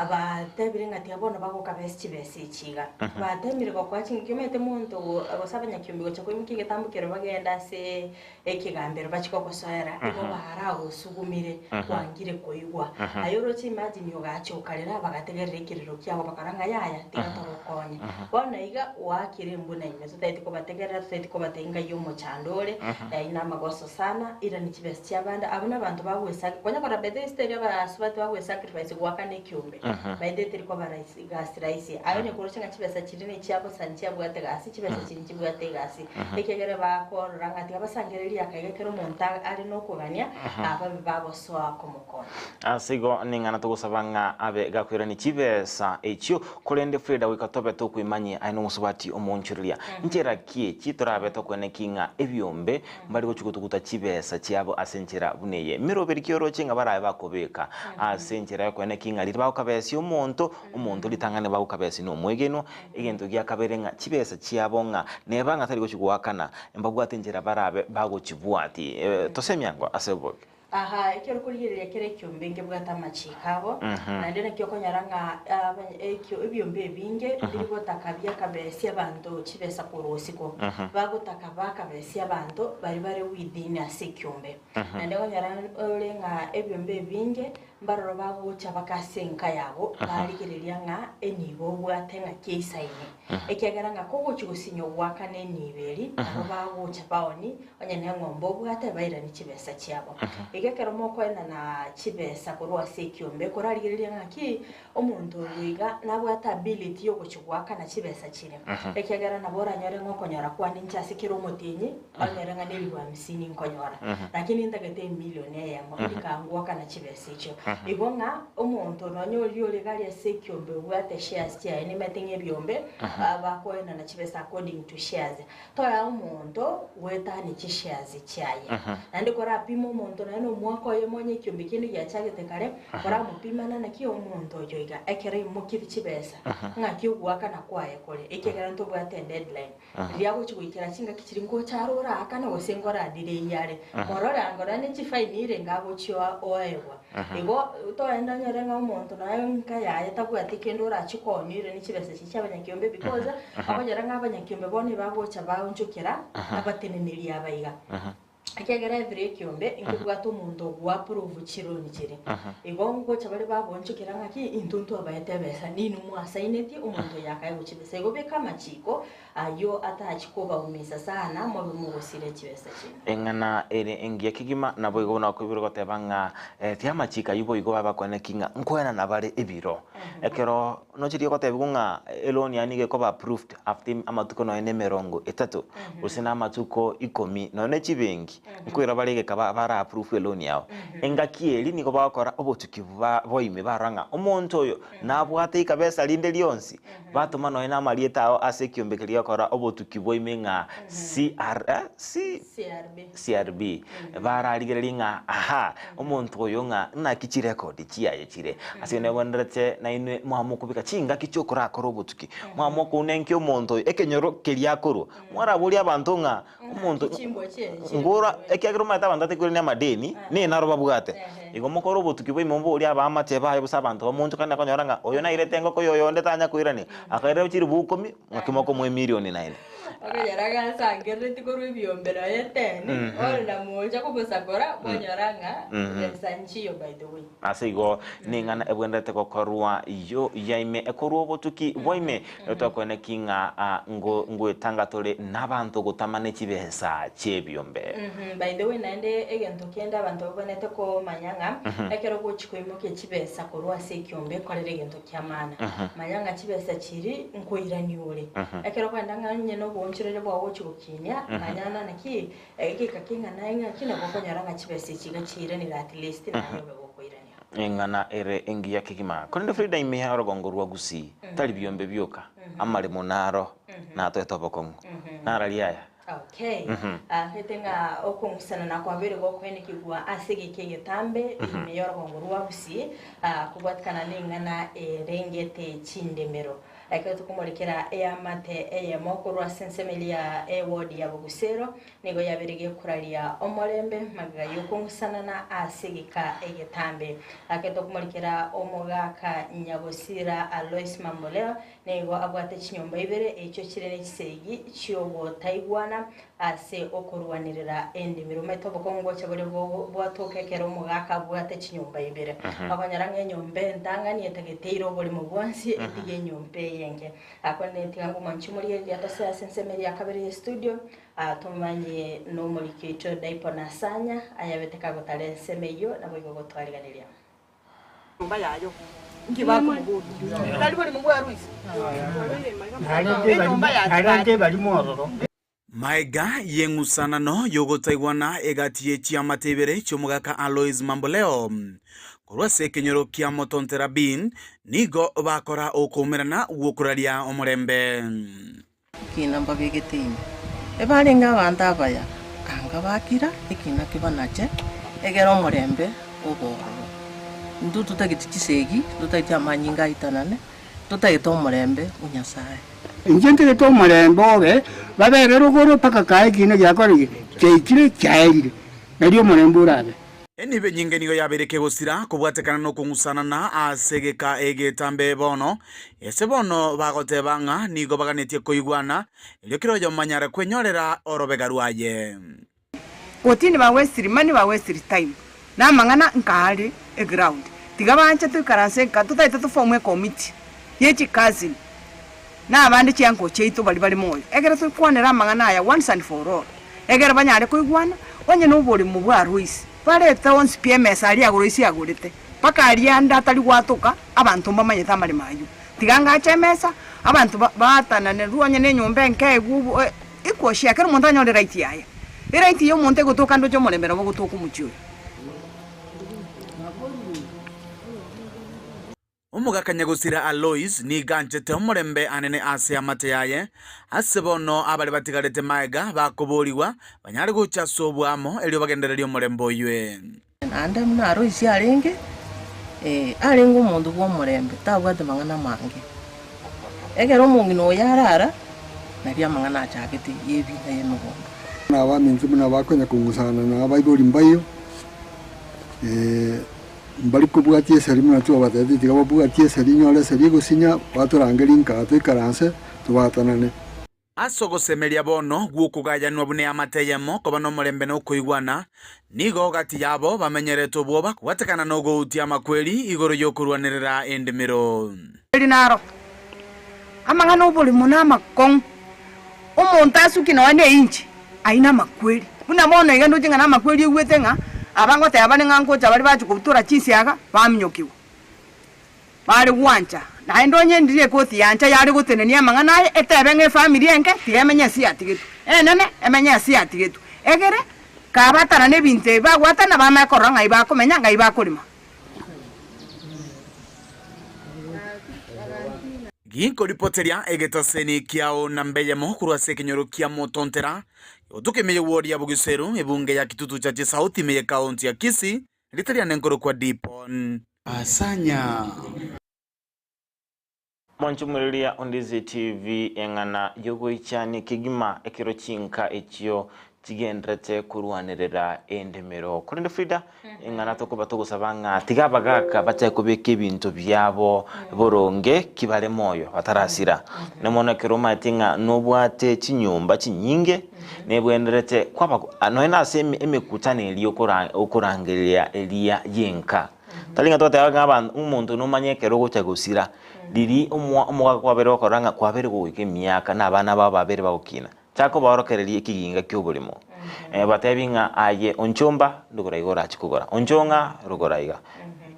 batebire ng'a tiga bono bagokabesi chibesa echi iga. Batemire gokoa chingaki, omanyete monto gose abanyakiombe gocha koimokia egetambo keria bagende ase ekegambero bachie gogosoera, igo baragosugumire kwangire koigwa. Aye oroche imagine ogacha okarera bagategerera ekerero kiago bakarora ng'a yaya tiga togokonye. Bono iga oakire embuna ime totaeti kobategerera totaeti kobatebia ngai omochando ore, yaye namagoso sana, irani chibesa chiabande, abwo nabanto bagwesaki konya korora by the way estori abasubati bagwesacrifice goakana ekiombe, by the way teri koba rahisi gasi rahisi. Aye onye koroche ng'a chibesa chiria nechiabosa nchiabwate gasi, chibesa chiria nchibwate egasi. Ekiagera bakorora ng'a tiga basangererie akaiga ekero omonto are nokogania, ababe bagosoa komokonya. Ase igo ning'ana togosaba ng'a abe gakoirania chibesa echio, korende Freda goika tobe tokoimanyia aye nomosubati omoonchoreria. Nchera ki echi torabe tokoeneki ng'a ebiombe mbari gochia gotuguta chibesa chiabo ase enchera buna eye? Meroberi ki oroche ng'a barabe bakobeka ase enchera yokoeneki ng'a riria bagokabesia omonto, omonto ritang'ani bagokabesia nomwegenwa, Egento gia kabere ng'a chibesa chiabo ng'a neba ng'a tari gochia goakana, mbabwate enchera barabe bagochibwati. Tosemia ango ase obobe. Aha, ekero okorigereria kera ekiombe nkebwate amachiiko abo, naende naki okonyora ng'a aba- ekio ebiombe ebinge mbiri gotaka biakabesia abanto chibesa korwa osiko, bagotaka bakabesia abanto baria bare within ase ekiombe. Naende okonyora ore ng'a ebiombe ebinge Mbaroro bagocha baka ase enka yabo, barigereria ng'a enibo obwate ng'aki eisaine, ekiagera ng'a kogochia gosinywa goakana enibo eri, nabo bagocha baoni, onye neng'ombe obwate, bairanie chibesa chiabo. Igo ekero mokoenana chibesa korwa ase ekiombe, korarigereria ng'aki omonto oyo iga nabwate ability yogochia goakana chibesa chiria, ekiagera nabo oranyore ng'a okonyora kwane inche ase kera omotienyi, Onyore ng'a neribu hamsini nkonyora, lakini ntagete emilion eyemo, ndikangwakana chibesa echio. Igo ng'a omonto nonye oria ore gari ase ekiombe obwate shares chiaye, nimanyete ng'a ebiombe bakoenana chibesa according to shares. Toa omonto goetania chishares chiaye. Naende korapime omonto naye na omwaka oyomo onye ekiombe kende giachagete kare, koramopimana naki omonto oyo iga ekero aimokirie chibesa, ng'aki ogoakana kwaye kore, ekiagera ntobwate edeadline. Riria agochia goikera chingaki chiria ngocha are oraakane gose ngoradire eyio are. Morore ango nonya ne chifaini irenge agochia oegwa. Igo toende onyore ng'a omonto nonya nka yaye tabwati kende orachie koonia oiranie chibesa chiria chia abanyakiombe because okonyora ng'a abanyakiombe bono ebagocha baonchokera abateneneri aba iga. Ekiagera every ekiombe nkebwate omonto ogoapprove chironi chiria. Igo ngocha bare bagoonchokera ng'aki intwe ntwabaete ebesa ninwe mwasainetie omonto oyo akaegwa chibesa. Igo beka amachiko ayio atachi kobaumisa sana mobe mogosiria chibesa chiaino. Eng'ana ere engiya kegima, naboigo buna okoiborwa goteba ng'a tiga amachiko ayio boigo babakwane ki ng'a nkoenana bare ebiro. Ekero nochirie gotebigwa ng'a eloni yaye nigo ekoba approved after amatuko nonya na emerongo etato, gose na amatuko ikomi, nonya ne chibenki, nkoira bare egeka bara approve eloni yao. Engaki eria nigo bagokora obotuki bwa ime barora ng'a omonto oyo nabwate ikabesa rinde rionsi, batoma nonya na amarieta ao ase ekiombe keria gegokora obotuki bwa ime ng'a CR, C, CRB, bararigererie ng'a aha, omonto oyo ng'a naki chirekodi chiaye chire. Ase igo nebwenerete nainwe mwamokobeka chingaki chiokorakora obotuki, mwamokounenkia omonto oyo ekenyoro keria akorwa, mwaraborie abanto ng'a omonto ngora ekiagera omanyete abanto batekoirania amadeni, nenaro babwate. Igo mokore obotuki bwaino moborie abaamate baye gose abanto bamonchokane konyora ng'a oyo nairete engoko ya oyonde tanya koirania, akairera chiribu ikomi, ng'aki mokomoa emilioni naende. Okonyora ng'a nsangerereti korwa ebiombe nonya eteni, ore na mocha kobosakora, kwanyora ng'a besa nchiyo by the way. Ase igo ning'ana ebwenerete gokorwa yo yaime ekorwa obotuki bwaime, tokoene ki ng'a ngoetanga tore nabanto gotama ne chibesa chi'ebiombe. By the way naende egento kende abanto babwenerete komanya ng'a ekero ogochia koimokia chibesa korwa ase ekiombe korera egento kia maana. Manya ng'a chibesa chiria nkoirania ore. Ekero okogenda ng'a onye na oboonchoreria bwao ogochia gokinia, manya ng'a naki egeka king'ana ng'aki nabo okonyora ng'a chibesa echi iga chiairanire at least naye obe gokoirania. Eng'ana ere engiya kegima. Korende Frida ime ya orogongo rwa Gusii tari biombe bioka, amaremo naro natoete obokong'u. Nararia aya. Okay. Gete ng'a okong'usanana kwabeire gokoenekigwa ase egeka egetambe ime y'orogongo rwa Gusii kobwatikana neng'ana erengete chindemero. Ekero tokomorekera eamate eyemo korwa ase ensemo eria ya eward ya Bogusero nigo yabeire gekoraria omorembe magega y'okong'usanana ase egeka egetambe. Ekero tokomorekera omogaka Nyagosira Alois Mamboleo Nigo abwate chinyomba ibere, echio chire ne chisegi chi'ogotaigwana ase okorwanerera endimero. Omanyete obokong'u gocha boria bwatoka ekero omogaka abwate chinyomba ibere. Okonyora ng'a enyomba entang'ani etageteire oboremo bwonsi etige enyomba eyenge. Korende tiga ngomwanche omorigereria atase ase ensemo eria ya kabere ye studio, tomanye nomoriki oito Daipo Nasanya ayabete kagotara ensemo eyio naboigo gotwariganeria. Maega y'eng'usanano y'ogotaigwana egati ye chiamate ibere chi'omogaka Alois Mamboleo korwa ase ekenyoro kia Motontera B nigo bakora okoumerana gw'okoraria omorembe. Ekina mbabegete ime. Ebarenge abanto abaya, anga bakira ekina kebanache, egere omorembe obe ororo. Intwe totageti chisegi, totageti amanyinga aitanane, totagete omorembe o Nyasae. Inche ntagete omorembe obe, babere rogoro mpaka kae ekina giakorire ki? Kiaikire, kiaerire, nario omorembe orabe. Enibo enyinge nigo yabeire kegosira kobwatekana nokong'usanana ase egeka egetambe bono, ase bono bagoteba ng'a nigo baganetie koigwana, erio kera oyomo anyare kwenyorera orobega rwaye. Kotini ba westiri money ba westiri time na amang'ana nkaare eground tiga banche toikaranse nka totaete to form ecommittee ye chicousin na abande chiuncle chiaito baria bare moyo ekero tokwanera amang'ana aya once and for all Ekero banyare koigwana, onye noborimo bwa Royce, barete onsi pi emesa aria Royce agorete, mpaka aria ande atari gwatoka, abanto mbamanyete amaremo ayio. Tiga ngache emesa, abanto baatananerwe onye nenyomba enke egwo equal share, kera omonto anyore right yaye. Eright ya omonto egotoka ndoche omorembe nabo ogotoka omochie oyo. Omogaka nyagosira Alois nigo anchete omorembe anene ase amate yaye, ase bono abare batigarete magega bakoboorigwa banyare gocha ase oboamo erio bagendererie omorembe oywe. Naende buna Alois arenge, ee, arenge omonto bw'omorembe, tabwate mang'ana amange. Ekero omong'ina oyo arara, nario amang'ana achagete y'ebiina y'emegondo. Na abaminto buna bakonya kong'usana na abaibori mbaiyo, Mbari kobwatia eseri buna twabatebetie, tiga babwatie eseri, inyore eseri egosinya, batorangerie nkaa toikaranse, tobatanane. Ase ogosemeria bono gw'okogayanwa buna eamate eyemo koba nomorembe na okoigwana, nigo gati yabo bamenyerete obwoba kobwatekana nogoutia amakweri igoro y'okorwanerera endimero. Eri naro amang'ana oborimo na amakong'u, omonto asukie nonya ne inchi. Ayio namakweri. Buna bono iga ndoche ng'a namakweri oigwete ng'a aba ngoteba bare ng'a ngocha bare bache kobutora chinsiaga baminyokigwa. Bare gwancha. Naende onye ndiri ekoti yancha yare gotenenia amang'ana aye etebe ng'a efamiri enke tiga emenye ase yatigetwe, enene emenye ase yatigetwe. Egere kabatana na ebinto ebi bagwatana bamanye korora ng'ai bakomenya ng'ai bakorema. Ginkoripoteria egetaseni kiao namba eyemo korwa ase ekenyoro kia Motontera, gotoka ime y'ewodi ya Bogiseru, ebunge ya Kitutu Chache South ime y'ekaonti ya Kisii, rita riane nkorokwa Dipon. Asanya. Mwanchumureria Ondizi TV eng'ana y'ogoichania kegima ekero chinka echio chigenderete korwanerera endemero. Korende Frida, eng'ana tokoba togosaba ng'a tiga abagaka bachake kobeka ebinto biabo boronge ki bare moyo batarasira. Na mono ekero omanyete ng'a nobwate chinyomba chinyinge, nebwenerete kwaba nonya na ase emekutano eria okorangeria eria y'enka. Tari ng'a togoteba ng'a abanto omonto nomanye ekero ogocha gosira, riria omoa omogaka kwabere gokora ng'a kwabere goika emiaka na abana bao babere bagokina, chaka kobaorokereria ekeginga kia oboremo. Batebi ng'a aye onchomba rogoro iga orache kogora, onchong'a rogoro iga,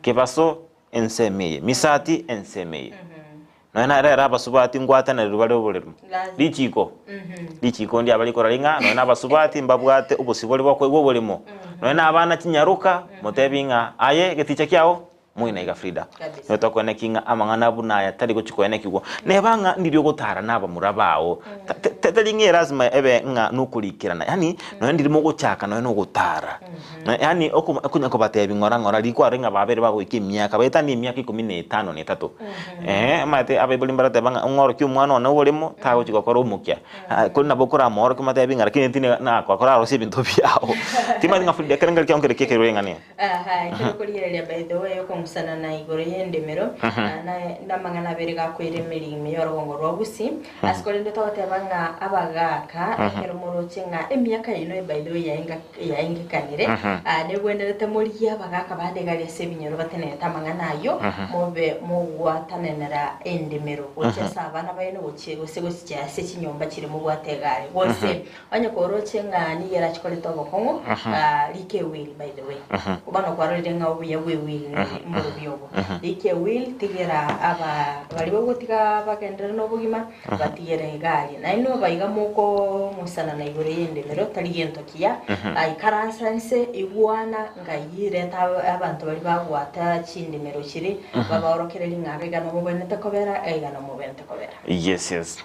kebaso ensemo eye, misati ensemo eye. Nonya na rero abasubati ngwatanererwa bare oboremo. Richiko, richiko ndiaba rikorora ng'a nonya na abasubati mbabwate obosibore bwa koegwa oboremo. Nonya na abana chinyaroka, motebi ng'a aye egeticha kiao moina iga Frida. Nigo tokoeneki ng'a amang'ana buna aya tari gochia koenekigwa. Neba ng'a ndiri ogotara na abamura bao, tari ng'a elasima ebe ng'a nokorikerana, yaani nonya ndiri mogochaka nonya nogotara. Yaani okonya kobatebia ng'ora ng'ora riria kwarorire ng'a babere bagoika emiaka, baetanie emiaka ikomi na etano na etato, omanyete abaibori mbarateba ng'a ong'orokie omwana one oboremo, tagochi gokora omokia. Korende nabo okoramoorokia omotebi ng'a lakini tindi nakora arosie ebinto biago. Timanyeti ng'a Frida ekero nkerokio nkere ki ekerore ng'a nigo. Aha, ekero okorigereria by the way okong'usana na igoro y'endemero, na namang'ana abere gakoira emeri ime y'orogongo rwa Gusii, ase korende togoteba ng'a abagaka ekero moroche ng'a emiaka yaino by the way yaenga yaengekanire, nebwenerete morigie abagaka bande gari ase ebinyoro batenenete amang'ana ayio, mobe mogwatanenera endemero gochia ase abana baino gochia gose gochia ase chinyomba chiria mobwate egari gose Onye koroche ng'a nigo erache koreta obokong'u, rika ewheel by the way. Bono kwarorire ng'a obuya bwa ewheel mborobio obo. Rika ewheel tigera aba baria bagotiga bagenderere na obogima, batigere egari. Nainwe abaiga mokong'usanana igoro y'endemero tari gento kiya, ikaransa inse, igwana ng'ai reta abanto baria bagwata chindemero chiria, babaorokererie ng'a iga nomobwenerete kobera, iga nomobwenerete kobera. Yes, yes.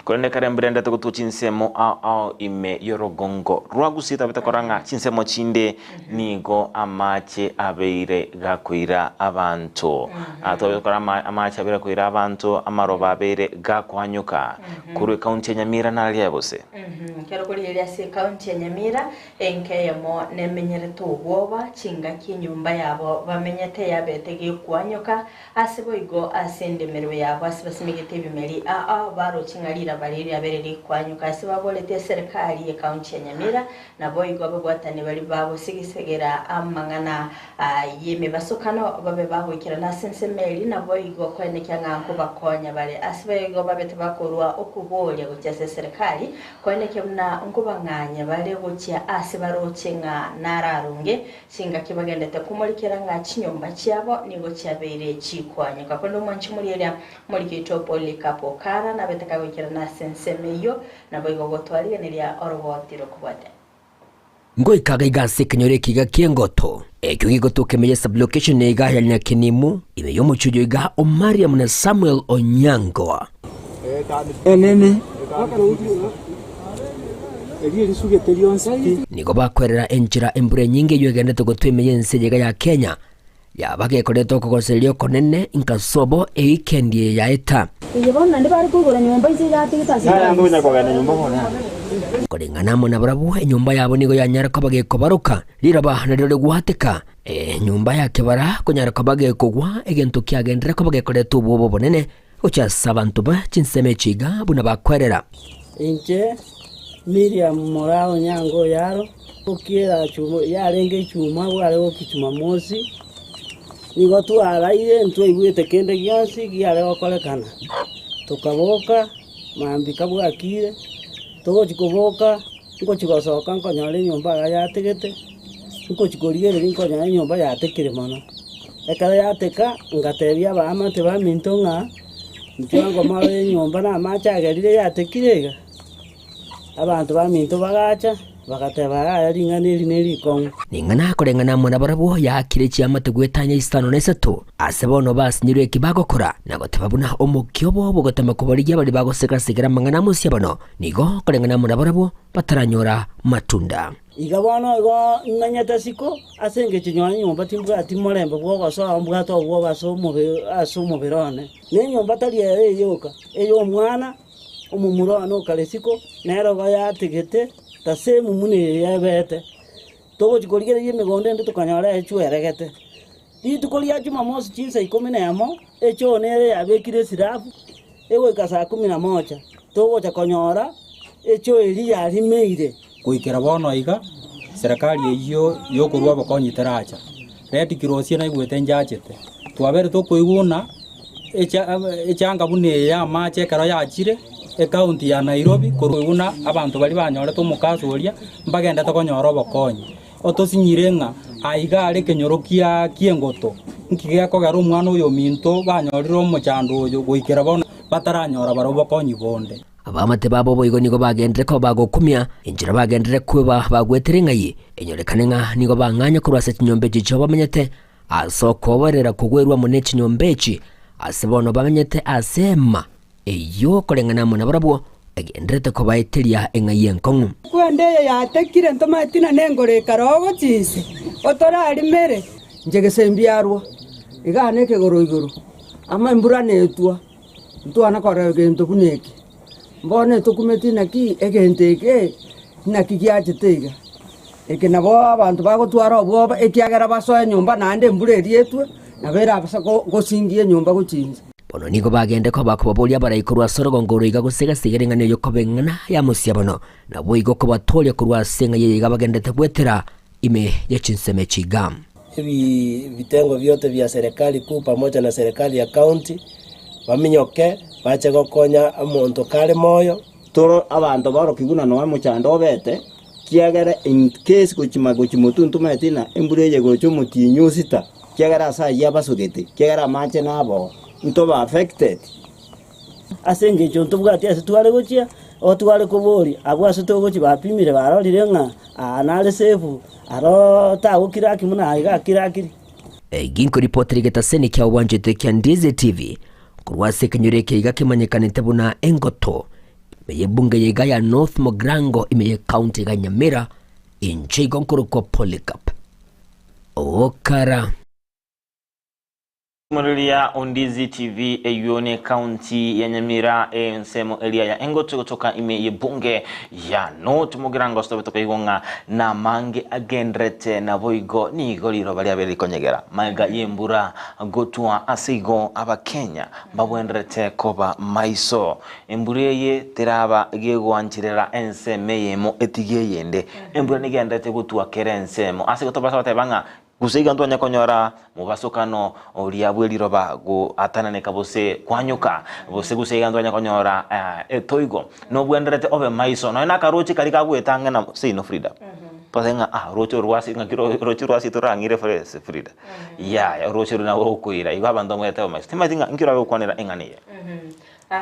Korende ekero embura endete gotwa chinsemo ao ao ime y'orogongo rwa Gusii tabete korora ng'a chinsemo chinde nigo amache abeire gakoira abanto. Ah, twabete korora ama- amache abeire gakoira abanto, amaroba abeire gakoanyoka korwa ekaunti ya Nyamira nararia gose. Ekero korigereria ase ekaunti ya Nyamira, enka eyemo nemenyerete obwoba, chingaki enyomba yabo bamenyete yabete gekwanyoka, Ase boigo ase endemero yabo ase basimegete ebimeri aa baroche ng'a riraba riria riabeire rikwanyuka ase baboretie eserekari y'ekaunti ya Nyamira naboigo ababwatani baria bagosigisegera amang'ana y'emebasokano babe bagoikerana ase ensemo eria naboigo koenekia ng'a nkobakonya bare ase boigo babete bakorua okoboria gochia ase eserekari koenekia buna nkobang'anya bare gochia ase baroche ng'a nararonge Chingaki bagendete komorikera ng'a chinyomba chiabo nigo chiabeire chikwanyuka. Korende omwanchi moria moriketwe Polycarp Okara nabete kagoikerana ase ensemo eyio, naboigo gotwarigeneria oroboti rokobwatia. Ngoika iga ase ekenyoro eke iga ki'engoto, ekio gegotoka ime ye sublocation iga ya Nyakinimu, ime y'omochie oyo iga o Mariam na Samuel Onyango. Nigo bakwerera enchera embura enyinge eyio egenderete gotwa ime y'ense eye iga ya Kenya, yaba gekoreta okogosereria okonene nka sobo ewikendi eye yaeta. Koreng'ana amo nabarabwo enyomba yabo nigo yanyara koba gekobaroka, riroba nario rigwateka, enyomba ya kebara konyara koba gekogwa, egento kiagenderera koba gekoreta obwoba obonene Gochia ase abanto be chinsemo echi iga buna bakwerera. Inche Miriam moraa Onyango Oyaro, gokiera yarenge echuma bware gokia Jumamosi, nigo twaraire ntwaigwete kende gionsi giare gokorekana, tokaboka mambia kabwakire, togochia koboka, ngochia gosoka nkonyora enyomba iga yategete, ngochia korigereria nkonyora enyomba yatekire mono. Ekero yateka, ngatebia abaamate baminto ng'a inchuo ngomorore enyomba na amache agerire yatekire iga. Abanto baminto bagacha, bagateba yaya ring'ana eri nerikong'u. Ning'ana koreng'ana amo nabarabwo yaakire chiamate goetania isano na isato, ase bono basinyirwe eki bagokora, na goteba buna omokia obo bogotema kobarigia baria bagosega-segera amang'ana a mosiabano, nigo koreng'ana amo nabarabwo bataranyora matunda. Iga bono igo ng'anyete isiko, ase engencho nonya nyomba timbwati morembe bw'ogosoa, mbwate obwoba ase omobere ase omobere one. Na enyomba tari ere eyoka, ey'omwana omomura one okare isiko, nere igo yatigete tasemu buna eye ebete. Togochia korigereria emegondo ende tokanyora echweregete. Rituko ria Jumamosi chinsa ikomi na emo, echoo nere yabekire esirabu, egoika saa kumi na moja, togocha konyora echoo eria yarimeire. Goikera bono iga, serikali eyio yokorua obokonyi teracha. Red Cross naigwete nchachete, twabeire tokoigwa buna echa echanga buna eye ya amache ekero yachire. Ekaunti ya Nairobi korwa buna abanto baria banyorete omokaso oria mbagendete konyora obokonyi. Otosinyire ng'a aiga are ekenyoro kia ki'engoto, nki gekogera omwana oyo ominto banyorire omochando oyo goikera bono bataranyora barabwo bokonyi bonde. Abaamate babo boigo nigo bagenderere koba bagokumia, enchera bagenderere kweba bagwetire ng'ai, enyorekane ng'a nigo bang'anya korwa ase chinyomba echi chiabo bamenyete, ase okoborera kogwerwa amo ne chinyomba echi, ase bono bamenyete ase eema eyio koreng'ana amo nabarabwo egendererete kobaeteria eng'ai enkong'u. Kwende eye yatekire ntomanyeti na nengoro ekare ogochia inse, otorarimere. Inche gese mbiarwa, igaa nekegoro igoro, ama embura netwa, ntwana korora egento buna eke. Bono etokumeti naki egento eke naki giachete iga. Eke nabo abanto bagotwara obwoba, ekiagera basoe nyomba naende embura eria etwe, nabo erabase gosingia enyomba gochia inse. Bono nigo bagende koba kobaboria abarai korwa ase orogongo oro iga gose gase iga ring'ana erio koba eng'ana ya mosia bono, naboigo kobatooria korwa ase eng'ai eye iga bagenderete goetera ime ye chinsemo echi iga. Ebi vitengo vyote vya serikali kuu pamoja na serikali ya county baminyoke bache gokonya omonto kare moyo. Toro abanto barokigwe na noe mochando obete, kiagera in case gochima gochia motwe ntomaeti ng'a embura eye egocha omotienyi o sita, kiagera ase ayio abasogete, kiagera amache naboo, ntobe affected. Ase engencho ntobwati ase tware gochia, otware koboria abwo ase togochia bapimire barorire ng'a aa nare safe, aro tagokira ki buna aiga akirakiri. Ginkoripotera egetaseni kia obwanchete kia Ndizi TV korwa ase ekenyoro eke iga kemanyekanete buna Engoto ime y'ebunge ya iga ya North Mugirango ime ye county iga Nyamira inche igo nkorokwa Polycarp Okara. Moriria Ondizi TV eywo ne county ya Nyamira ensemo eria ya Engoto gotoka ime y'ebunge ya North Mugirango ase tobe tokaigwa ng'a namange agenderete naboigo nigo riroba riabeire rikonyegera magega y'embura gotwa ase igo abakenya mbabwenderete koba maiso embura eye teraba gegwancherera ensemo eyemo etige eyende embura nigenderete gotwa kera ensemo ase igo tobasa goteba ng'a Gose iga ntwanye konyora mobasokano oria bwe riroba goatananeka gose kwanyoka, gose gose iga ntwanye konyora etoigo. Nobwenderete obe maiso, nonya na akaroche karia kagoeta ang'e na seino Frida. Twateba ng'a ah oroche oro rwase ng'aki oroche rwase torang'ire forest Frida. Yaya oroche oro nabo rokoira, igo abanto bamanyete obe maiso. Timanyeti ng'a nki orabe gokwanera eng'ana eye.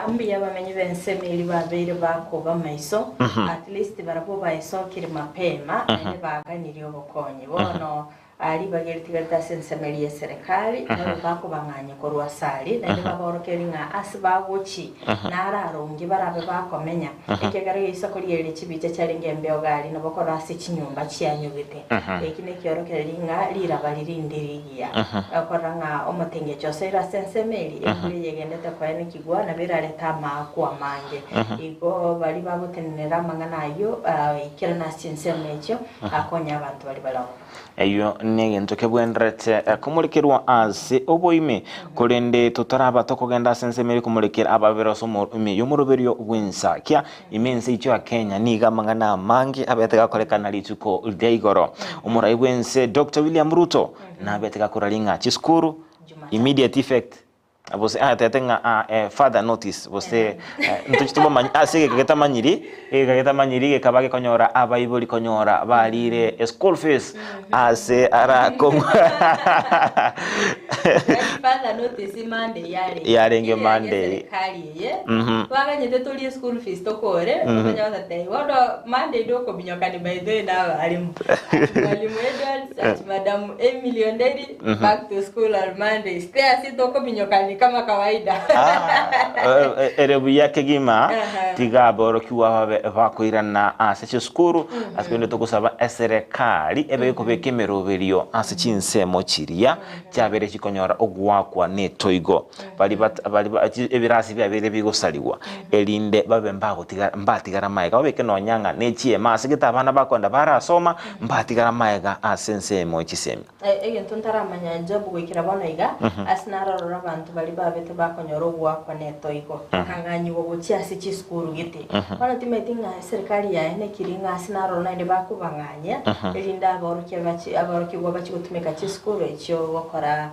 Mbuya abamenyi b'ensemo eria babeire bakoba maiso, at least barabwo baesokire mapema naende baganirie obokonyi. Bono ribaga eri tigarete ase ensemo eria y'eserekari, babe bakobang'anyia korwa ase aria, naende baborokererie ng'a ase bagochi nararonge barabe bakomenya, ekiagera geisa korigereria chibicha chiarenge embeo iga aria nabo korora ase chinyomba chianyugete. Eki nekiorokererio ng'a riraba riri ndiri. Rigiya. Okorora ng'a omotengecho osoire ase ensemo eria, embura eye egendete koenekigwa, nabo erarete amaakwa amange. Igo baria bagotenenera amang'ana ayio, ikerana ase chinsemo echio, akonye abanto baria bare ororo. Eyio negento kebwenerete komorekerwa ase oboime, korende totaraba tokogenda ase ensemo eria komorekera ababere ase ime y'omoroberio bw'ensakia. Ime ense yaito ya Kenya nigo amang'ana amange abete gakorekana rituko ria igoro. Omorai bw'ense Doctor William Ruto nabete gakoraria ng'a chisukuru immediate effect gose atete ng'a ah, eh, further notice gose eh, ntochi tobamanyi ase egeka getamanyiri egeka getamanyiri gekaba gekonyora abaibori konyora barire eschool fees ase arakong'u Further notice Monday yarenge. Yarenge Monday. Serikali eye. Twaganyete torie school fees tokore, okonya gototebia bono Monday ndokominyokani by the way na abalimu. Ati mwalimu Edwards, ati madam Emily Onderi, back to school on Monday. Stairs tokominyokani kama kawaida. Ere buya kegima, Aha. tiga aborokigwa babe bakoirana ase chisukuru, ase korende togosaba eserekari ebe ekobeka emeroberio ase chinsemo chiria chiabeire chikonyora ogoakwa netoigo. Baria bat baria ba chi ebirasi biabeire bigosarigwa, erinde babe mbagotigara mbatigara magega, babeke nonya ng'a ne chiema ase gete abana bakoenda barasoma, mbatigara magega ase ensemo chisemi. Egento ntaramanya Job goikera bono iga, ase narorora abanto baria. baria babete bakonyora ogoakwa netoigo, bakang'anyigwa gochia ase chisukuru gete. Bono timanyeti ng'a eserikari yaye nekiri ng'a ase naroro naende bakobang'anyia, erinde aborokia bachi aborokigwa bachie gotumeka chisukuru echio gokora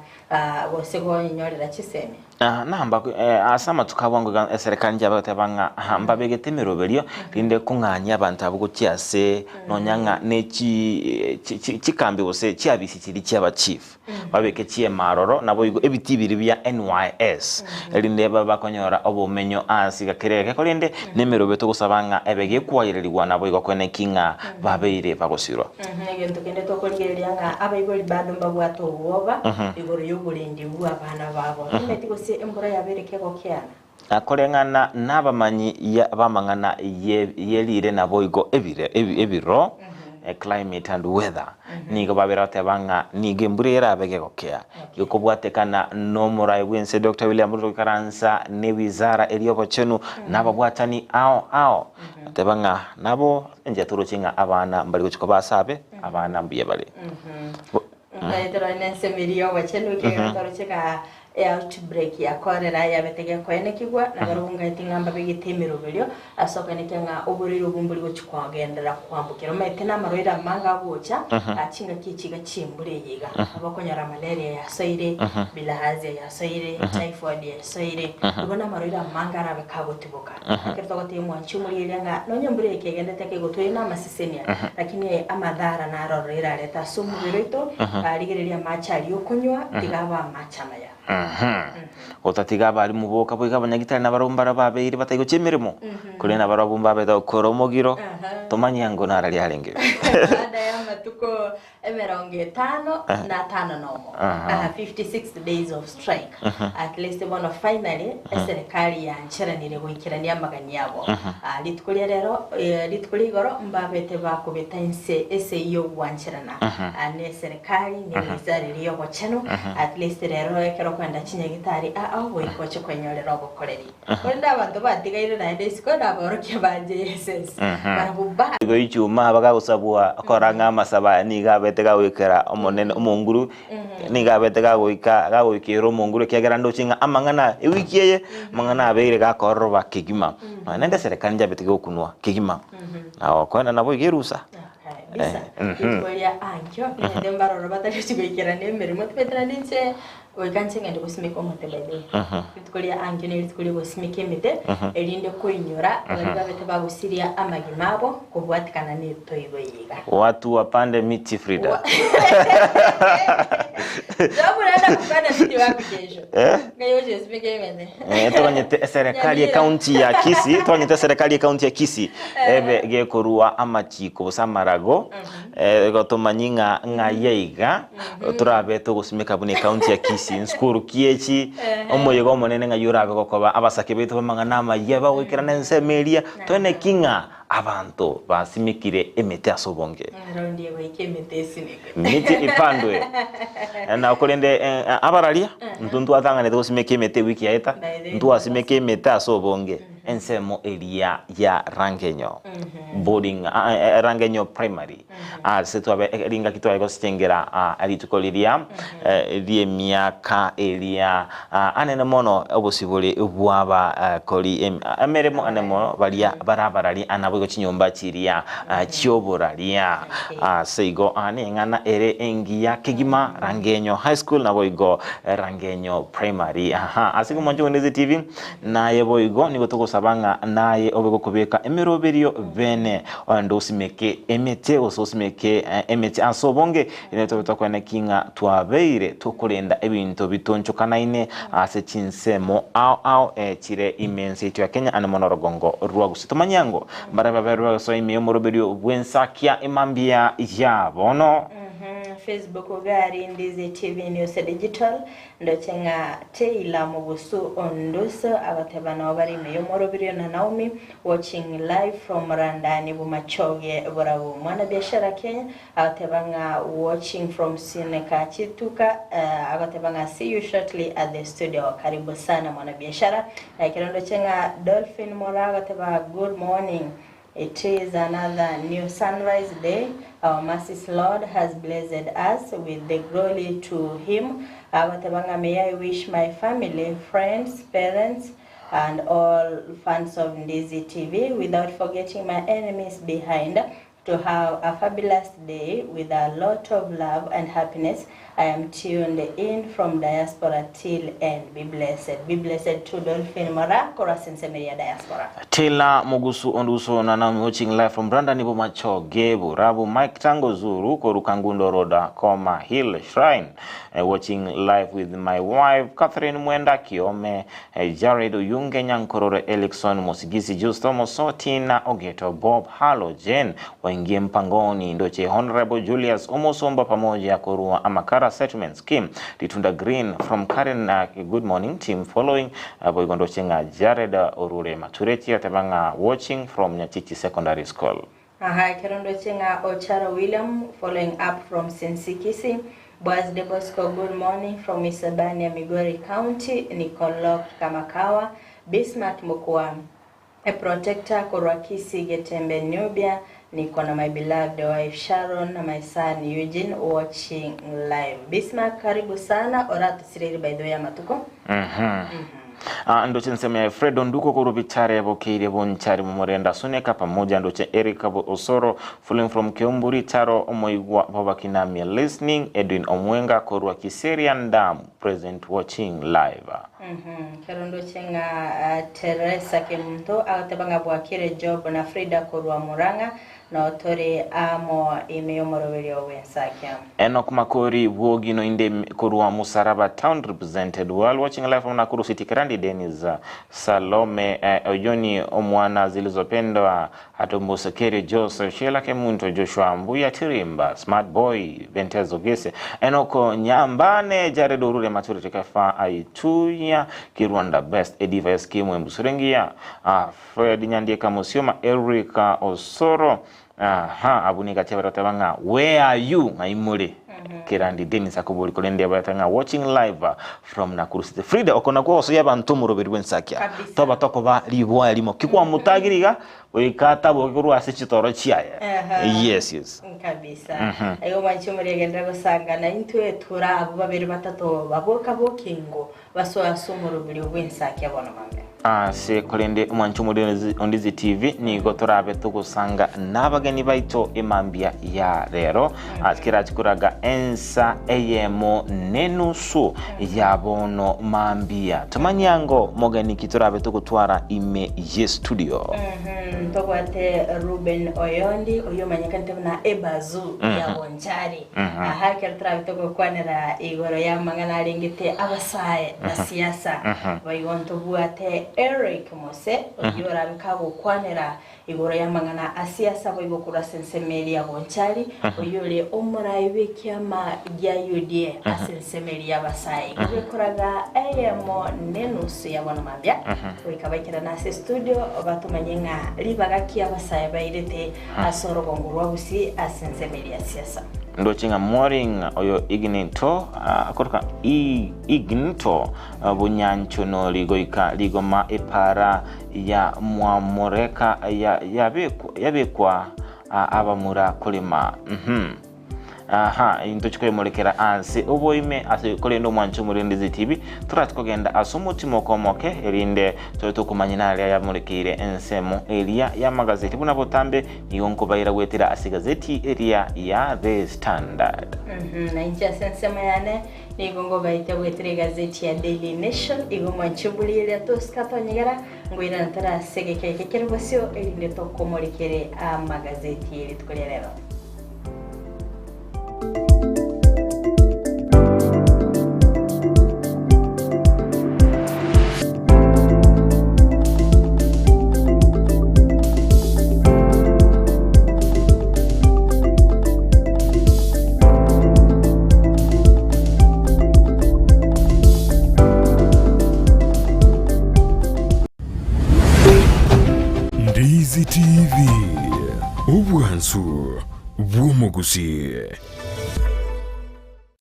gose gonyorera chisemi. Namba ase amatuko abwo iga eserekari nchiabe goteba ng'a aha mbabegete emeroberio rinde kong'anyia abanto abwo gochia ase nonya ng'a ne chi chi chi chikambi gose chiabisi chiria chia abachief. Babeke chiema aroro, naboigo ebitii biria bia NYS, erinde babe bakonyora obomenyo ase iga kera egeke, korende nemeroberio togosaba ng'a ebe gekwaererigwa naboigo kwene ki ng'a babeire bagosirwa. Egento kende tokorigereria ng'a abaibori bado mbabwate obwoba igoro y'oborendi bw'abana babo. Timanyeti gose embura yabeire kegokeana. Koreng'ana nabamanyi b'amang'ana ye riire naboigo ebiro, climate and weather, nigo babere goteba ng'a nigo embura erabe gegokea. Gekobwatekana nomorai bw'ense Doctor William Ruto goikaransa ne wizara eria y'obochenu na ababwatani ao ao. Goteba ng'a nabo enchera toroche ng'a abana mbari gochia koba ase abe, abana mbuya bare. Nkaeterwa nensemo eria y'obochenu, ekiagera toroche ng'a eoutbreak ya cholera yabete gekoenekigwa, na barabwo ngaetie ng'a mbabegete emeroberio ase okoenekia ng'a oborwaire obwo mbori gochia kogenderera koambokera. Omanyete namarwaire amange agocha chingaki echi iga chi'embura eye iga, nabo okonyora malaria yasoire, bilharzia yasoire, typhoid yasoire, igo namarwaire amange arabe kagotiboka. Ekero togotebia mwanchi omorieria ng'a nonya embura eye ekegenderete ekegotwa namasesenia, lakini amadhara naro ororo erarete ase omobere oito, rigereria amache aria okonywa, tiga abe amache amaya. Gotatiga abarimu boka boigo abanyagitari nabarabwo mbare babeire bataigochia emeremo, korende nabarabwo mbabete gokora omogiro, tomanye ango nararia arenge. Baada ya amatuko emerongo etano na atano nomo, 56 days of strike, at least bono finally eserekari yancheranire goikerania amagani abo. Rituko ria rero, rituko ria igoro mbabete bakobeta inse esegi y'ogwancherana ne eserekari ne ewizara eria y'obochenu, at least rero ekero okoenda chinyagitari aa goika oche kwenyorera obokoreri. Korende abanto batigaire naende isiko naborokia ba JSS, barabwo ba. Igo ichuma bagagosabwa kora ng'a amasabo aya nigo abete gagoikera Omonene omonguru, nigo abete gagoika gagoikera omonguru ekiagera ndoche ng'a amang'ana ewiki eye, amang'ana abeire gakororoba kegima. Nonya naende eserekari njabete gokunwa kegima, na gokoenda nabo iga erusa. Kabisa. Rituko ria ankio, naende mbaroro batari gochia goikerana emeremo, tibeti naende inche Goika inche ngende gosimeka omote by the way. Rituko ria ankio ne rituko ria ogosimeka emete, erinde koinyora baria babete bagosiria amagima abo kobwatikana netoigo eye iga. Watu wapande miti Frida. Sababu unaenda kupanda miti wapi kesho? Eh? Ngai oche osimeke emete. Eh, toganyete eserekari ekaunti ya Kisii, toganyete eserekari ekaunti ya Kisii ebe gekorua amachiko gose amarago Igo tomanye ng'a ng'ai aiga torabe togosimeka buna ecounty ya Kisii nsukuru ki echi omoyega omonene ng'ai orabe gokoba abasake baito b'amang'ana amayia bagoikerana ensemo eria toene ki ng'a abanto basimekire emete ase obonge. Raundi egoika emete esimekwe. Miti ipandwe. Na korende abararia intwe ntwatang'anete gosimeka emete ewiki yaeta ntwasimeka emete ase obonge. Ensemo eria ya Rangenyo boarding Rangenyo primary ase twabe ringaki tware gosichengera rituko riria ri'emiaka eria anene mono obosibore bw'abakori emeremo ane mono baria barabarari naboigo chinyomba chiria chi'oboraria. Ase igo neng'ana ere engiya kegima Rangenyo High School naboigo Rangenyo Primary. Ase igo mwanche Bondezi TV. Naye boigo nigo togosaba ng'a naye obe gokobeka emeroberio bene, onde osimeke emete gose osimeke emete ase obonge, erinde tobe tokoeneki ng'a twabeire tokorenda ebinto bitonchokanaine ase chinsemo ao ao chire ime ense yaito ya Kenya ande mono orogongo rwa Gusii. Tomanye ango mbaria babeire bagosoa ime y'omoroberio bw'ensakia emambia ya bono. Facebook gari Ndizi TV News Digital Ndoche ng'a Taylor Mugusu Onduso agoteba nao bare ime y'omoroberio na Naomi watching live from Randani Bomachoge Borabu. Mwanabiashara Kenya agoteba ng'a watching from Sineka Chituka agoteba ng'a see you shortly at the studio. Karibu sana mwanabiashara. Ekero ndoche ng'a Dolphin Moraa agoteba good morning. It is another new sunrise day, our mercies Lord has blessed us with the glory to him, agoteba ng'a may I wish my family, friends, parents and all fans of Ndizi TV without forgetting my enemies behind to have a fabulous day with a lot of love and happiness. I am tuned in from diaspora till end. Be blessed. Be blessed to Dolphin Mora korwa ase ensemo ya diaspora. Taylor Mugusu Onduso na Naomi watching live from Brandani Bomachoge Burabu Mike Tango Zuru koru Kangundo Road Koma Hill Shrine eh, watching live with my wife Catherine Mwenda Kiome eh, Jared Oyunge Nyankorore Elixon Mosigisi Justo Mosoti na Ogeto Bob Halo Jane waingie mpangoni Ndoche Honorable Julius Omosomba pamoja korua Amakara Settlement Scheme Litunda Green from Karen uh, good morning team following uh, boigo ndoche ng'a Jared Orure Matureti ateba ng'a watching from Nyachichi Secondary School. Aha, ekero ndoche ng'a Ocharo William following up from Sinsikisi, Boaz De Bosco good morning from Isebania Migori County, Nicole Kamakawa, Bismarck Mokua, a protector korwa Kisii Getembe Nubia, niko na my beloved wife Sharon na my son Eugene watching live. Bismarck karibu sana oratusireri by the way amatuko. Mhm. Ah, ndoche nsemo ya Fredo Nduko korwa bokeire bonchari mumurenda Suneka pamoja ndoche Eric Osoro following from Keumburi Taro Omoigwa Babakinamia listening Edwin Omwenga korwa Kiserian Dam present watching live. Mhm. Kero ndoche ng'a uh, Teresa Kemunto agoteba ng'a bwakire Job na Frida korwa Murang'a no tore amo ime y'omoroberio bw'ensakia. Enock Makori Bwogino inde korwa Musaraba Town represented well watching live from Nakuru City Kerandi Dennis Salome eh, Ojoni Omwana zilizopendwa Atombosekeri Joseph Sheila Kemunto Joshua Mbuya Tirimba Smart Boy Bentezo Gese Enock Nyambane Jared Orure Mature Tekafa Aituya Kirwanda Best Ediva Eskimo Embusurengia uh, Fred Nyandieka Musioma Erica Osoro aha abu niga bateba ng'a where are you ng'a imore Kerandi Dennis akobori korende bateba ng'a watching live from Nakuru City Frida okona kwa osoya abantu omoroberi bwensakia Kabisa. toba tokoba ribwa rimo kikwamutagiri iga goika taboke korwa ase chitoro chiaye Aha. yes yes kabisa Mhm. aigo mwanchi omoriagendera gosangana intwe tura abo babere batato baboka bokingo basoa ase omoroberi bw'ensakia bono mame ase korende omwanchi omori Ondizi TV nigo torabe togosanga n'abageni baito emambia ya rero ase kerachikoraga ensa eyemo nenusu ya bono mambia tomanyango mogeni ki torabe togotwara ime ye studio Mhm, tobwate Ruben Oyondi oyo omanyekanete buna ebazu ya Bonchari Mhm. aha ekero torabe togokwanera igoro ya mang'ana arengete abasae na siasa Mhm. baigo ntobwate Eric Mose oyo orabe kagokwanera igoro ya mang'ana a siasa boigo korwa ase ensemo eria ya Bonchari oyo ore omorai bw'ekiama gia UDA ase ensemo eria ya abasae igo gekoraga eyemo nenusu ya bono mambia goika baikerana ase studio batomanye ng'a ribaga ki abasae bairete ase orogongo rwa Gusii ase ensemo eria ya siasa. Ndoche ng'a Moring oyo Ignito akoroka I- Ignito bunyanchonori goika rigoma epara ya mwamoreka ya yabekwa yabekwa abamura korema. Mhm. Aha, intochi koyemorekera ase oboime ase korende omwancho omorendezi TV torati kogenda ase omotimo omoke erinde tobe tokomanya naria yamorekeire ensemo eria ya magazeti buna botambe nigo nkobaira gwetera ase gazeti eria ya The Standard. Mhm, na inche ase ensemo yane nigo ngobaete gwetera egazeti ya Daily Nation igo mwanchuburi eria tosika tonyegera ngoirana tore ase egeka eke kere bosio erinde tokomorekere amagazeti rituko ria rero. Ndizi TV, obwansu bw'omogusii.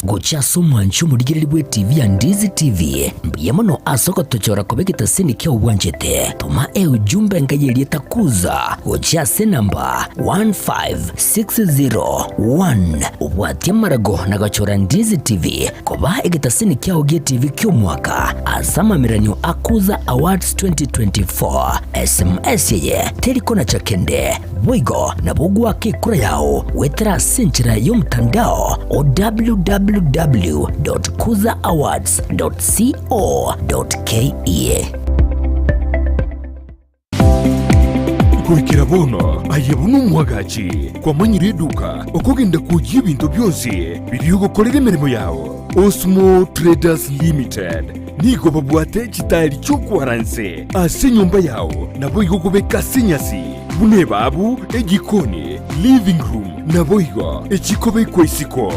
Gochia ase omwanchi omorigereria bw'etivi ya Ndizi TV, mbuya mono ase ogotochora koba egetasini kiao bwanchete. Toma eujumbe enka y'erieta Kuza gochia ase enamba 15601 obwatie amarago na gochora Ndizi TV koba egetasini kiao gi'etivi ki'omwaka ase amameranio a Kuza Awards 2024. SMS eye teri konacha kende. Boigo nabo ogoaka ekura yao goetera ase enchera y'omotandao o www.kuzaawards.co.ke. Goikera bono aye buna omwagachi kwamanyire eduka okogenda kwoyia ebinto bionsi biria ogokorera emeremo yao. Osmo Traders Limited nigo babwate chitaeri chi'okwara nse ase enyomba yao naboigo kobeka ase enyasi buna ebabu, ejikoni, living room naboigo echikobekwa isiko.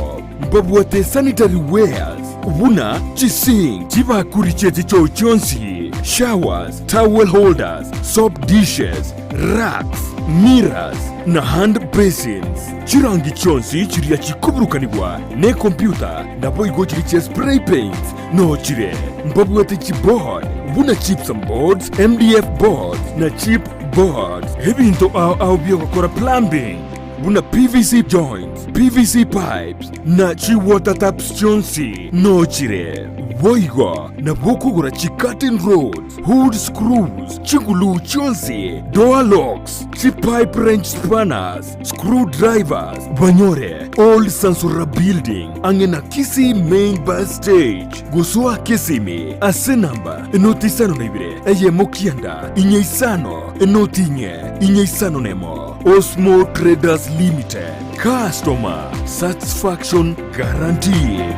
Mbabwate sanitary wares buna chisink, chibakuri chie chichoo chionsi, showers, towel holders, soap dishes, racks, mirrors na hand basins. Chirangi chionsi chiria chikoburukanigwa nekompyuta naboigo chiria chia spray paints noo chire. Mbabwate chiboard buna gypsum boards, MDF boards na chip boards. Ebinto ao ao biogokora plumbing buna PVC joints, PVC pipes na chi water taps chionsi noo chire. Boigo nabo okogora chi curtain rods, hood screws, chiguluu chionsi, door locks, chi pipe wrench spanners, screw drivers, banyore Old Sansora Building ang'e na Kisii Main Bus Stage. Gosoa Kisimi ase namba enoti isano na ibere eyemo kianda inye isano enoti inye inye isano nemo. Osmo Traders Limited, customer satisfaction guaranteed.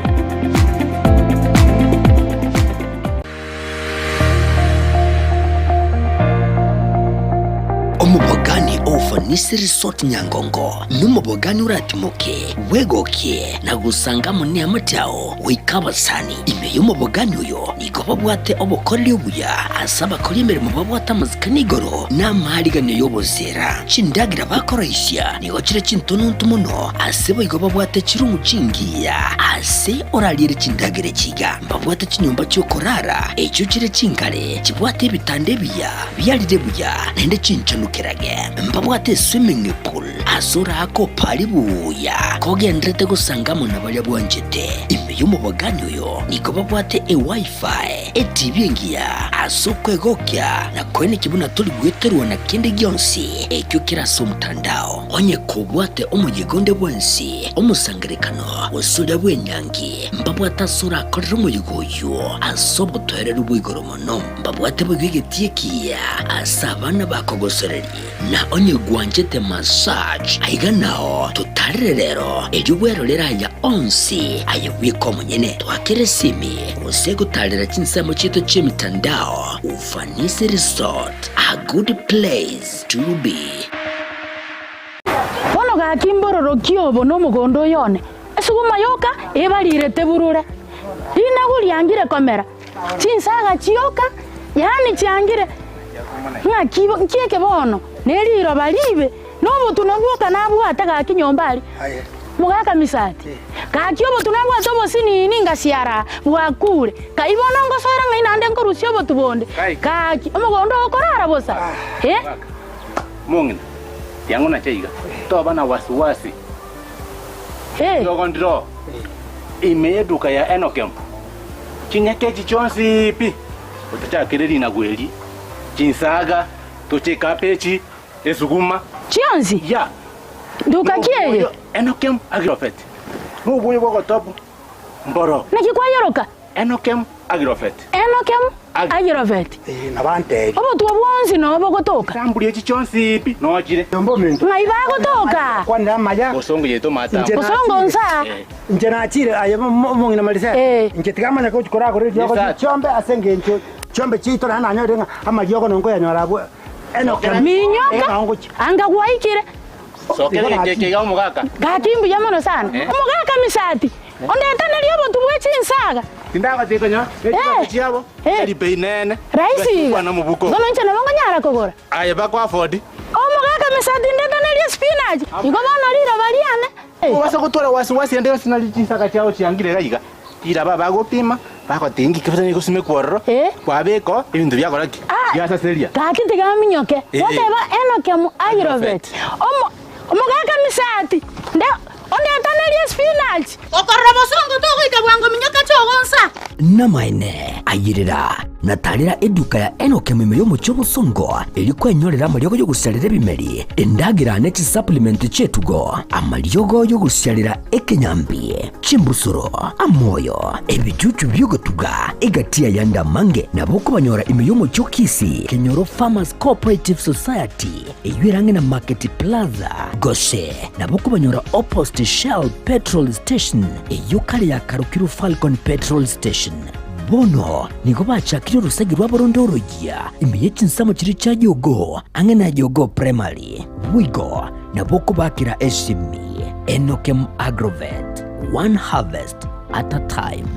Omobogani o Ufanisi Resort Nyangongo nomobogani oratimoke, bwegokie na gosanga amo neamate ao goika abasani. Ime y'omobogani oyo nigo babwate obokoreri obuya ase abakori emeremo babwate amasikani igoro na amaariganio y'obosera. Chindagera bakoroisia nigo chire chintonontu mono ase boigo babwate chirumu chingiya ase orariere chindagera echi iga. Mbabwate chinyomba chi'okorara, echio chire chingare, chibwate ebitanda ebiya biarire buya, naende chinchanukerage. Mbabwate eswimming pool ase oraake opare buya kogenderete gosanga amo na baria bwanchete. Ime y'omobogani oyo nigo babwate eWiFi, eTV engiya ase okwegokia na koenekia buna tori gweterwa na kende gionsi ekio kere ase omotandao. Onye kobwate omoyega onde bwensi, omosangerekano, gose oria bw'enyangi, Mbabwate ase orakorere omoyega oyio ase obotoereru bwa igoro mono. Mbabwate boigo egetii ekiya ase abana bakogosoreria. Na onye gwanchete massage, aiga nao totarere rero, erio bwerorere aya onsi aye bweka omonyene. Twakere esimi gose gotarera chinsemo chiaito chi'emitandao. Ufanisi Resort, a good place to be. Bono gaki mbororokie obo nomogondo oyo one, esuguma yoka ebarirete burure, rinagu riangire komera, chinsaga chioka, yaani chiangire. Ng'aki nki eke bono? Ne riroba ribe, na obotunwa bwoka nabwate gaki nyomba aria. Mogaka misati, gaki obotunwa nabwate obosinini ngasiara bwakure, kai bono ngosoera ng'ai naende nkorusia obotu bonde? Gaki omogondo okorara bosa, eh? Mong'ina, tiang'o nache iga, toba na wasiwasi. Riogo ndiro ime y'eduka ya Enokem, chinyeke echi chionsi pi, otachakere rinagu eri, chinsaga, toche ekabechi, esuguma. Chionsi? Ya. Nduka ki eye? Enokem Agrovet, noboyo bw'ogotobu mboro. Naki kwayoroka? Enokem Agrovet. Enokem Agrovet. Obotwa bwonsi noo bogotoka. Chamburi echi chionsi pi nochire. Ng'ai bagotoka? Bosongo yaito mata. Bosongo nsa. Inche nachire aye omong'ina Marisela, inche tigamanya gochi koragora eriogo rie chiombe ase engencho chiombe chiaito naende nanyorire ng'a amariogo nonye nkoyanyora abwo Enokem. Minyoka, anga gwaikire. Sokera egecheke iga omogaka. Gaki mbuya mono sana. Omogaka Misati, Ondetanerie obotu bwe chinsaga. Tindagochia konya ne chibesa chiabo, tari bei nene. Rahisi iga. Kwana mobuko. Bono inche nabo nkonyara kogora. Aye bako afford. Omogaka Misati ndetanerie spinach. Igo bono riroba riane. Obasa gotwara wasi wasi ende yonsi nari chinsaga chiao chiangire iga iga. Riraba bagopima, bagotebia inki kebisa nigo gosimekwa ororo, kwabeka oo, ebinto biakora ki? Biasaseria. Gaki tiga aminyoke, goteba Enoke Agrovet, omo omogaka Misati, nde ondetanerie spinach. Okorora bosongo togoika bwango minyoka chogonsa. Namaene, ayerera, na tarera eduka ya Enoke ime y'omochie obosongo, erio kwenyorera amariogo y'ogosiarera ebimeri, endagera ne chisupplement chi'etugo, amariogo y'ogosiarera ekenyambi, chimbusuro, amoyo, ebichuchu bi'ogotuga, egati y'ayande amange nabo okobanyora ime y'omochie o Kisii, Kenyoro Farmers Cooperative Society, eyio ere ang'e na Market Plaza, gose nabo okobanyora opposite Shell Petrol Station, eyio kare yakarokirwe Falcon Petrol Station. Bono nigo bachakire orosegi rwabo ronde oroyia ime ye chinsemo chiria chia Jogoo, ang'e na Jogoo Primary. Boigo nabo okobakera esimi Enokem Agrovet, one harvest at a time.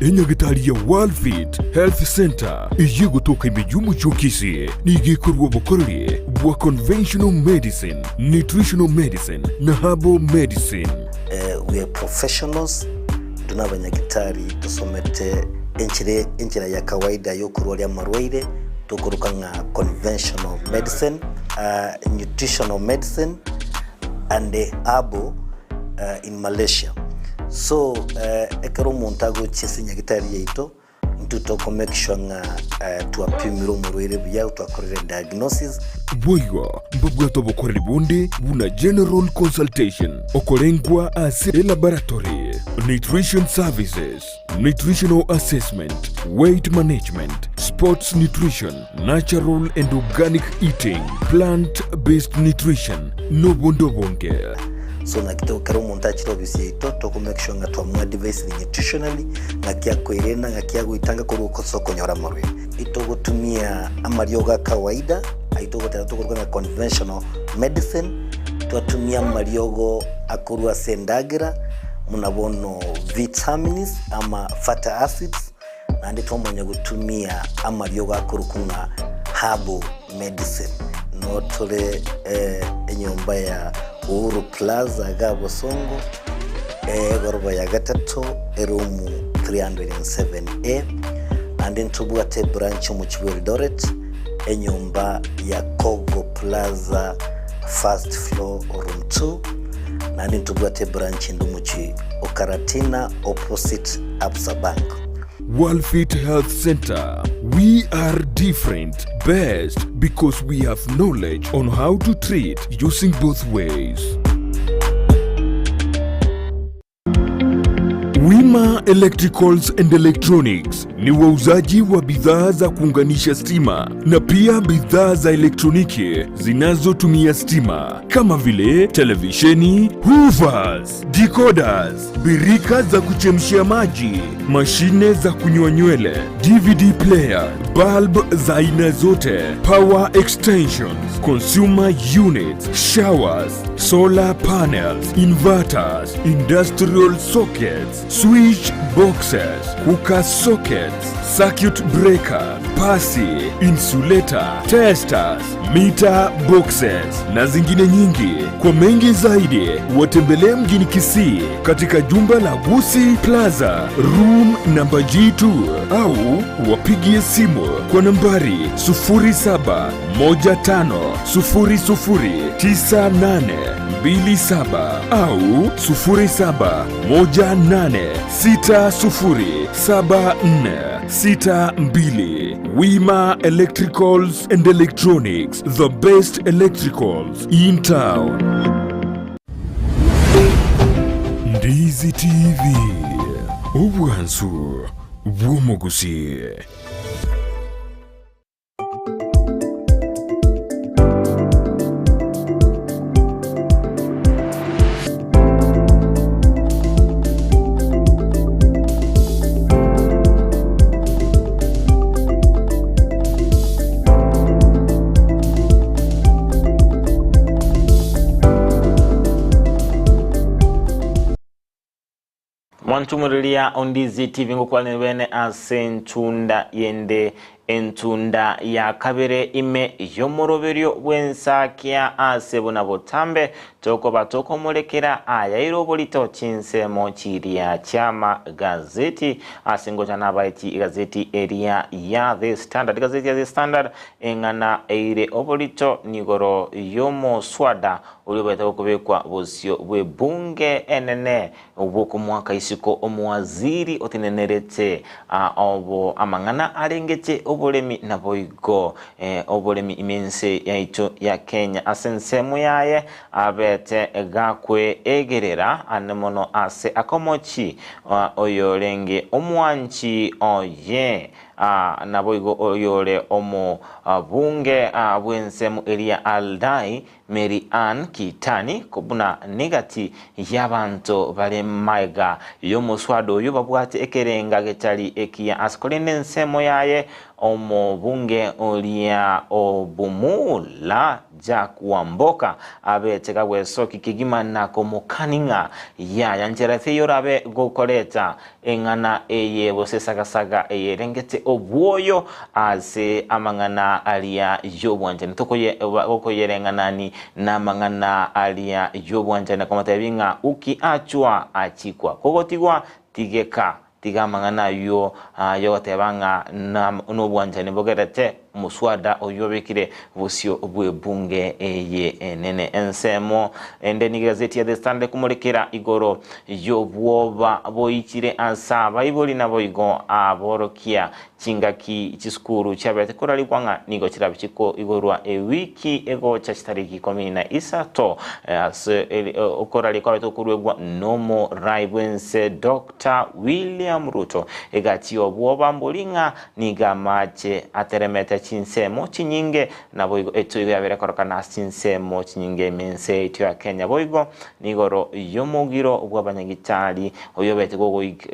Enyagitari ya Worldfit Health Centre eyio egotoka ime y'omochie o Kisii nigo ekorua obokoreri bwa conventional medicine, nutritional medicine na herbal medicine. We are professionals, intwe nabanyagitari tosomete enchera enchera ya kawaida yokorwaria amarwaire tokoroka ng'a conventional medicine, nutritional medicine and herbal in Malaysia. So ekero omonto agochia ase enyagitari yaito, Intwe toko make sure ng'a twapimire omorwaire buya, twakorire diagnosis. Boigo mbabwate obokoreri bonde buna general consultation, okorengwa ase elaboratory, nutrition services, nutritional assessment, weight management, sports nutrition, natural and organic eating, plant based nutrition, nobonde obonge. So naki to ekero omonto achire ofisi yaito toko make sure ng'a twamoadvisire nutritionally ng'aki akoerenda ng'aki agoitanga korwa ase okonyora amarwaire. Itogotumia amariogo a kawaida ayio togoteba tokoruga ng'a conventional medicine, twatumia amariogo akorwa ase endagera buna bono vitamins ama fatty acids, naende twamanya gotumia amariogo akorokwa ng'a herbal medicine. Noo tore enyomba ya Uhuru Plaza iga Bosongo, egoroba ya gatato, eroom 307A. Naende ntobwate ebranch omochie bwa Eldoret, enyomba ya Kogo Plaza first floor room 2. Naende ntobwate ebranch ende omochie o Karatina opposite Absa Bank. Worldfit Health Centre, We are different, best because we have knowledge on how to treat using both ways. Wima Electricals and Electronics ni wauzaji wa bidhaa za kuunganisha stima na pia bidhaa za elektroniki zinazotumia stima kama vile televisheni, hoovers, decoders, birika za kuchemshia maji, mashine za kunyoa nywele, DVD player, bulb za aina zote, power extensions, consumer units, showers, solar panels, inverters, industrial sockets, switch boxes, cooker sockets, circuit breaker, pasi, insulator, testers, meter boxes na zingine nyingi. Kwa mengi zaidi watembelee mjini Kisii katika jumba la Gusii Plaza room namba G2 au wapigie simu kwa nambari 0715009827 au 0718607462. Wima Electricals and Electronics, the best electricals in town. Ndizi TV, obwansu bw'omogusi. Mwanchumureria Ondizi TV ngokwanire bene ase enchunda yende. Entunda ya kabere ime y'omoroberio bw'ensakia ase buna botambe tokoba tokomorekera ayaire oborito chinsemo chiria chi'amagazeti ase ngocha nabaeti egazeti eria ya The Standard. Egazeti ya The Standard eng'ana eire oborito nigoro y'omoswada oria obaete gokobekwa bosio bw'ebunge enene Obw'okomoaka isiko omowaziri otenenerete obo amang'ana arengete oboremi naboigo oboremi ime ense yaito ya Kenya ase ensemo yaye abete gakweegerera ane mono ase akomochi oyorenge omwanchi oye naboigo oyore omobunge bw'ensemo eria Aldai Mary Ann Kitani, buna negati y'abanto bare magega y'omoswada oyio babwate ekerenga getari ekiya ase korende ensemo yaye omobunge oria o Bumula Jack Wamboka abete gagwesoki kegima na komokani ng'a yaya nchera teiyo orabe gokoreta Eng'ana eye gose esagasaga eye erengete obwoyo ase amang'ana aria y'obwanchani. Tokoye gokoyereng'anani namang'ana aria y'obwanchani akomotebia ng'a uki achwa achikwa kogotigwa tigeka tiga amang'ana ayio yogoteba ng'a nobwanchani bogerete Omoswada oyio obekire bosio bw'ebunge eye enene. Ensemo ende nigo egazeti ya The Standard ekomorekera igoro y'obwoba boichire ase abaibori naboigo aborokia chingaki chisukuru chiabete korarigwa ng'a nigo chirabe chikoigorwa ewiki egocha chitariki ikomi na isato ase okoraria kwabete gokoruegwa nomorai bwense Doctor William Ruto. Egati y'obwoba mbori ng'a Nigo amache ateremete chinsemo chinyinge, naboigo etoigo yabere korokana ase chinsemo chinyinge ime ense yaito ya Kenya. Boigo nigoro y'omogiro bw'abanyagitari oyobete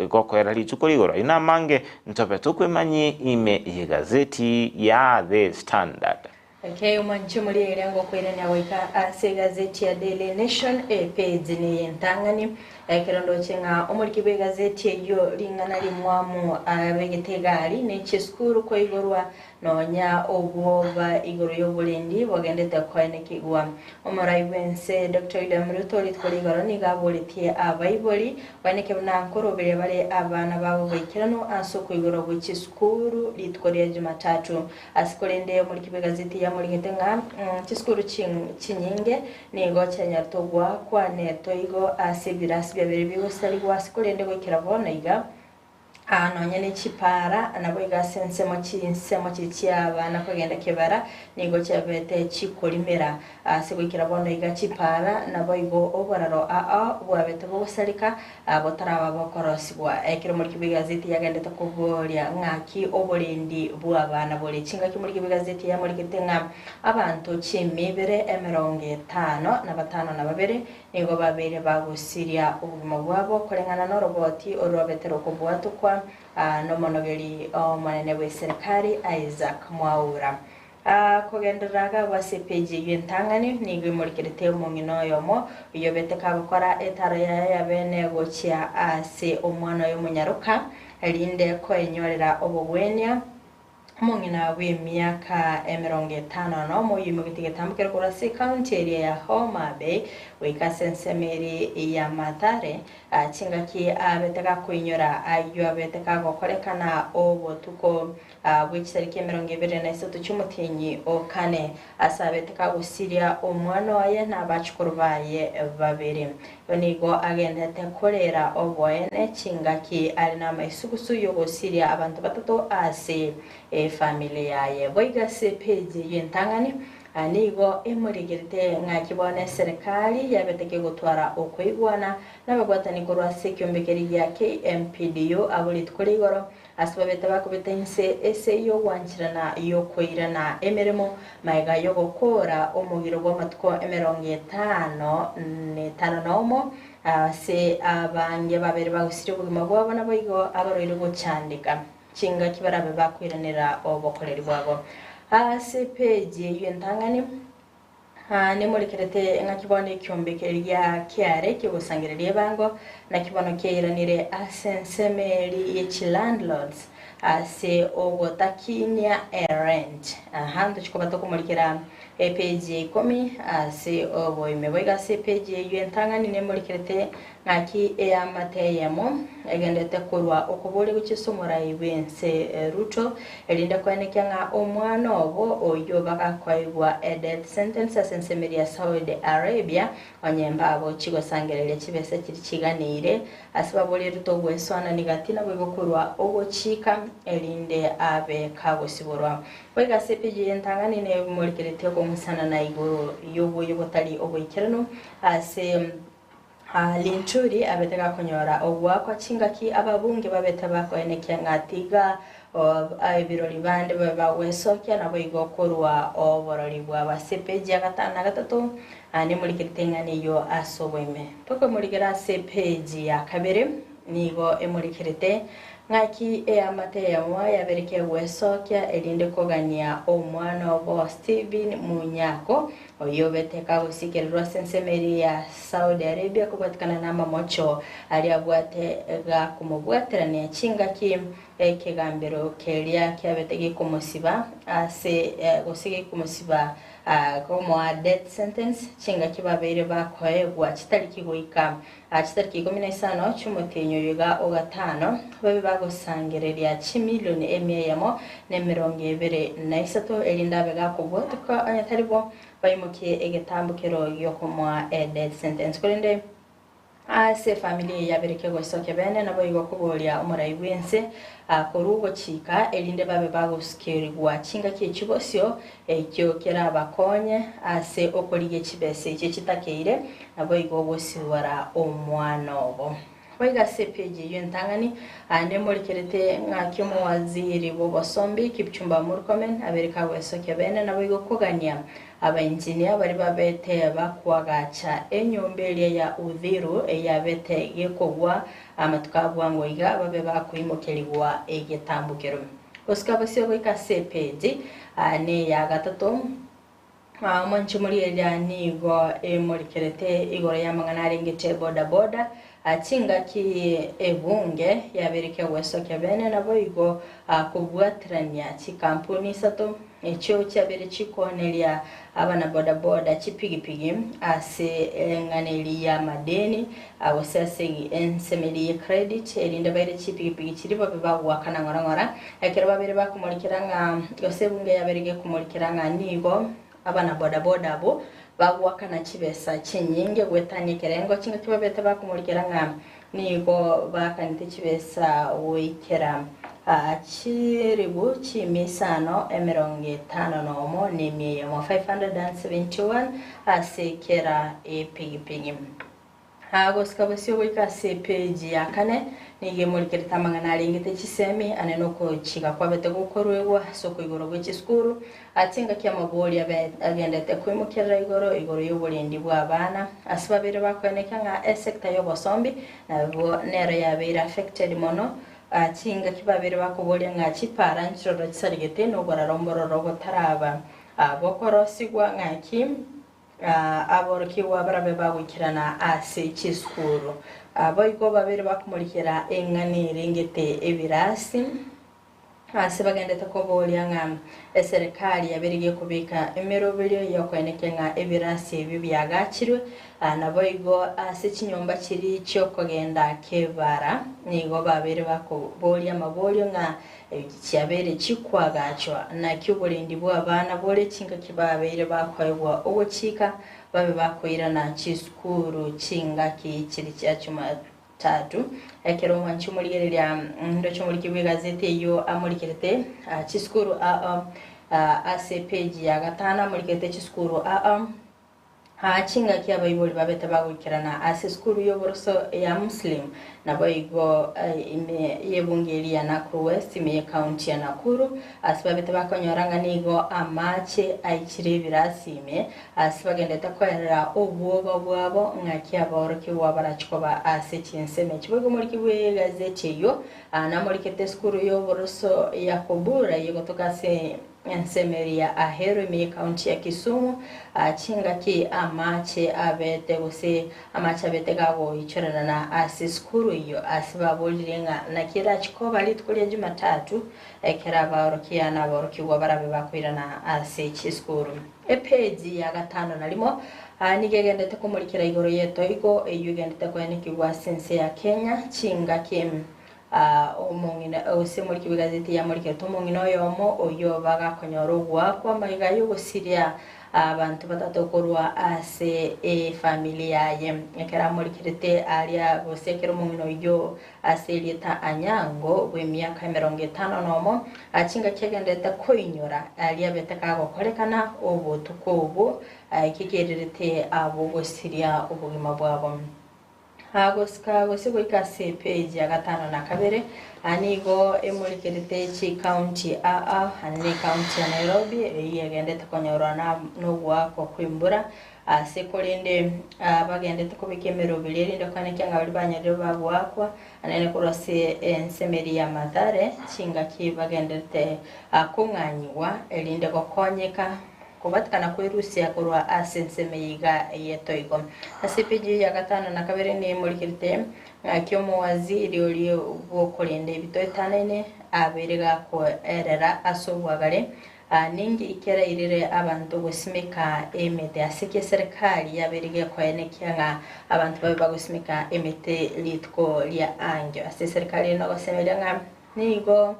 gokoera rituko rigoro. Ayio namange ntobe tokwemanyie ime y'egazeti ya The Standard. Eke omwanche omoria eria ngokoirania goika ase egazeti ya Daily Nation epeji neye entang'ani. Ekero ndoche ng'a omoriki bw'egazeti eyio ring'ana rimwamu abegete egari ne chisukuru koigorwa nonya obwoba igoro y'oborendi bogendete koenekigwa. Omorai bw'ense Doctor William Ruto rituko rigoro nigo aboretie abaibori baeneke buna nkoroberia bare abana babo boikeranu ase okoigorwa gwe chisukuru rituko ria Jumatatu. Ase korende omoriki bw'egazeti yamorigete ng'a chisukuru chinyinge nigo chianyarete ogoakwa netoigo ase ebirasi biabere bigosarigwa ase korende goikera bono iga nonya ne chipaara naboigo ase ensemo chinsemo chiria chi'abana kogenda kebara nigo chiabete chikorimera Ase goikera bono iga chipaara naboigo oboraro aa bwabete bogosareka botaraba bokorosigwa. Ekero omoriki bw'egazeti yagendete koboria ng'aki oborendi bw'abana bore, chingaki omoriki bw'egazeti yamorigete ng'a abanto chimibere emerongo etano na batano na babere nigo babeire bagosiria obogima bwabo koreng'ana noroboti orwabete rokobwatokwa nomonogeri omonene bw'eserekari Isaac Mwaura. Kogenderera agwo ase epeji eyio entang'ani, nigo imorikerete omong'ina oyomo, oyobete kagokora etaro yaye ya bene gochia ase omwana oye omonyaroka, erinde koenyorera obogwenia. Omong'ina bw'emiaka emerongo etano nomo oyio oimogetie egetambo keria korwa ase ekaunti eria ya Homa Bay goika ase ensemo eria ya Mathare, chingaki abete gakoinyora ayio abete kagokorekana obotuko. Bwe chitariki emerongo ebere na isato chi'omotienyi o kane, ase abete kagosiria omwana oye na abachukuru baye babere. Igo nigo agenderete korera oboene chingaki are namaisugusu y'ogosiria abanto batato ase efamiri yaye. Boigo ase epeji eyio entang'ani nigo emorigerete ng'aki bono eserekari yabete kegotwara okoigwana nababwatani korwa ase ekiombe keria gia KMPDU abwo rituko rigoro Ase babete bakobeta inse ese y'ogwancherana y'okoirana emeremo, magega y'ogokoora omogiro bw'amatuko emerongo etano netano nomo, ase abange babere bagosiria obogima bwabo naboigo abarwaire gochandeka, chingaki barabe bakoiranera obokoreri bwabo. Ase epeji eyio entang'ani. Aa nemorekerete ng'aki bono ekiombe keria kiare ki'ogosangereria ebango, naki bono kiairanire ase ensemo eria ye chilandlords. ase ogotakinia erent. Aha, ntochi koba tokomorikera epeji ya ikomi ase oboime. Boigo ase epeji eyio entang'ani nemorikerete ng'aki eamate eyemo egendete korwa okoboria gochia ase omorai bw'ense Ruto, erinde koenekia ng'a omwana obo oyio bagakoigwa edeath sentence ase ensemeri ya Saudi Arabia onye mbabo chigosangereria chibesa chiria chiganeire Ase baborie Ruto ogwesoanania gati naboigo korwa ogochika, erinde abe kagosiborwa. Boigo ase epeji y'entang'ani nemorigeretie okong'usana na igoro y'oboyio botari oboikeranu ase Linturi abete gakonyora ogoakwa chingaki ababunge babete bakoenekia ng'a tiga ebirori bande babe bagwesokia naboigo korwa oborori bwabo ase epeji ya gatano na gatato Nemorigerete eng'ana eyio ase oboime. Tokomorigera ase epeji ya kabere, nigo emorigerete ng'aki eamate eyemo yabere kegwesokia erinde kogania omwana obo Stephen Munyako, oyio obete kagosikererwa ase ensemo eria ya Saudi Arabia kobwatikana namamocho aria abwate gakomobwaterania chingaki ekegambero keria kiabete gekomosiba ase gose gekomosiba Komoa death sentence, chingaki babeire bakoegwa chitariki goika chitariki ikomi na isano chi'omotienyi oyo iga o gatano, babe bagosangereria chimilioni emia eyemo na emerongo ebere na isato, erinde abe gakobwatokwa, onye tari bo, baimokie egetambo kero gi'okomoa edeath sentence. Korende Ase efamiri eye yabere kegosokia bene, naboigo koboria omorai bw'ense korwa ogochika, erinde babe bagosukerigwa chingaki echio bosio, ekio kerabakonye ase okorigia chibesa echio chitakeire, naboigo gosibora omwana obo. Boigo ase epeji eyio entang'ani, nemorikerete ng'aki omowaziri bw'obosombi Kipchumba Murkomen abere kagwesokia bene, naboigo kogania Abainjinia baria babete bakoagacha enyomba eria ya Uthiru eyabete gekogwa amatuko a bwango iga babe bakoimokerigwa egetambokero. Gosika bosio goika ase epeji neya gatato, omonche moria nigo emorikerete igoro y'amang'ana arengete bodaboda, chingaki ebunge yabeire kegwesokia bene naboigo kobwaterania chikampuni isato echio chiabeire chikooneria abanabodaboda chipigipigi ase eng'ana eria y'amadeni gose ase ensemo eria ye credit erinde baire chipigipigi chiria babe bagoakana ng'ora ng'ora ekero babeire bakomorikera ng'a gose ebunge yabeire gekomorikera ng'a nigo abanabodaboda abwo bagoakana chibesa chinyinge goetania ekerengo chingaki babete bakomorikera ng'a Nigo baakanete chibesa goikera chilifu chimia isano emerongo etano nomo na emia eyemo, 571, ase kera epigipigi. Gosika bosio goika ase epeji ya kane, nigo emorikerete amang'ana arengete chisemi ane nokochiga kwabete gokoruegwa ase okoigorwa gwe chisukuru, Ase engaki amabori abe agendete koimokerera igoro igoro y'oborendi bw'abana, ase babere bakoenekia ng'a esector y'obosombi nabo nero yabeire affected mono, chingaki babere bakoboria ng'a chipara nchiroro chisarigete noboraro mbororo botaraba bokorosigwa ng'aki aborokigwa barabe bagoikerana ase chisukuru. Boigo babere bakomorikera eng'ana erengete ebirasi. Ase bagendete koboria ng'a eserekari yabeire gekobeka emeroberio y'okoenekia ng'a ebirasi ebio biagachirwe, naboigo ase chinyomba chiria chi'okogenda kebara nigo babeire bakoboria amaborio ng'a chiabeire chikoagachwa, naki oborendi bw'abana bore chingaki babeire bakoegwa ogochika babe bakoirana chisukuru chingaki chiria chia Jumatatu, ekero omwanchi omorigereria ndoche omoriki bw'egazeti eyio amorikerete chisukuru ao ase epeji ya gatano amorikerete chisukuru ao chingaki abaibori babete bagoikerana ase esukuru y'oboroso ya Muslim naboigo ime y'ebunge eria ya Nakuru West ime y'ecounty ya Nakuru ase babete bakonyora ng'a nigo amache aichire ebirasi ime Ase bagendete koerera obwoba bwabo ng'aki aborokigwa barachie koba ase chinsemo echi. Boigo omoriki bw'egazeti eyio namorikete esukuru y'oboroso ya Kobura eyio egotoka ase ensemo eria ya Ahero ime y'ecounty ya Kisumu, chingaki amache abete gose amache abete gagoichoranana ase esukuru. esukuru eyio ase baborire ng'a naki erachi koba rituko ria Jumatatu ekero abaorokia na aborokigwa barabe bakoirana ase chisukuru. Epeji ya gatano na rimo nigo egendete komorikera igoro y'etoigo eyio egendete koenekigwa ase ense ya Kenya chingaki omong'ina gose omoriki bw'egazeti yamorikerete omong'ina oyomo oyio bagakonyora ogoakwa amaiga y'ogosiria abanto batato korwa ase efamiri yaye. Ekero amorikerete aria gose ekero omong'ina oyio ase erieta Anyango bw'emiaka emerongo etano nomo, chingaki agenderete koinyora aria abete kagokorekana obotuko obwo, ekio kererete abwo gosiria obogima bwabo. Gosika gose goika ase epeji ya gatano na kabere, nigo emorikerete chikaunti aa, ne ekaunti ya Nairobi eyio egendete konyorwa nogoakwa kw'embura ase korende bagendete kobeka emeroberi erinde koenekia ng'a baria banyorire bagoakwa anene korwa ase ensemo eria ya Mathare chingaki bagenderete kong'anyigwa erinde gokonyeka Kobatikana kwerusia korwa ase ensemo eye iga y'etoigo. Ase epeji ya gatano na kabere nemorikerete ng'aki omowaziri oria bw'okorenda ebito etanaine abeire gakoerera ase obwagare, ninki kerairire abanto gosimeka emete ase ki eserekari yabeire gekoenekia ng'a abanto babe bagosimeka emete rituko ria angio. Ase eserekari ere nogosemeria ng'a nigo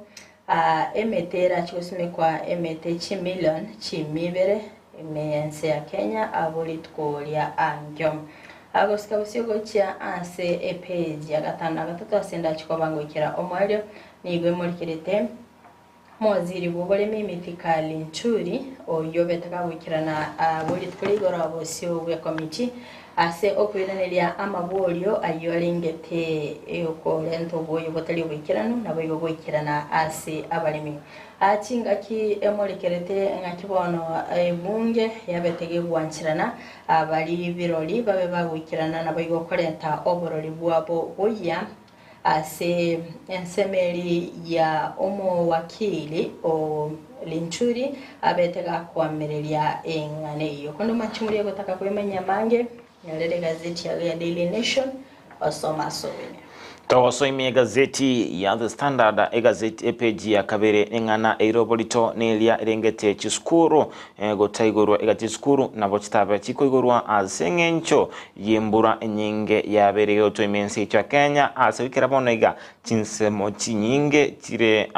Emete erache gosimekwa emete chimilion chimia ibere ime y'ense ya Kenya abwo rituko ria ankio. Gosika bosio gochia ase epage ya gatano na gatato ase ndache koba ngoikera omoerio nigo emorikerete Omowaziri bw'oboremi Mithika Linturi oyio obete kagoikerana abwo rituko ria igoro bosio bw'ekomiti Ase okoiraneria amaborio ayio arengete okorenta oboyo botari oboikeranu, naboigo goikerana ase abaremi. Aa chingaki emorekerete ng'aki bono ebunge yabete gegwancherana, abari birori babe bagoikerana naboigo korenta oborori bwabo buya Ase ensemo eria ya omowakili o Linturi abete gakoamereria eng'ana eyio. Konde omanche moria gotaka kwemanyia amange, nyorera egazeti yago ya Daily Nation osome ase oboime. Togosoimia egazeti ya The Standard, egazeti epeji ya kabere eng'ana eire oborito neria erengete chisukuru Gotaigorwa iga chisukuru nabo chitabe chikoigorwa ase eng'encho y'embura enyinge yabeire egotoima ense yaito ya Kenya ase goikera bono iga chinsemo chinyinge chire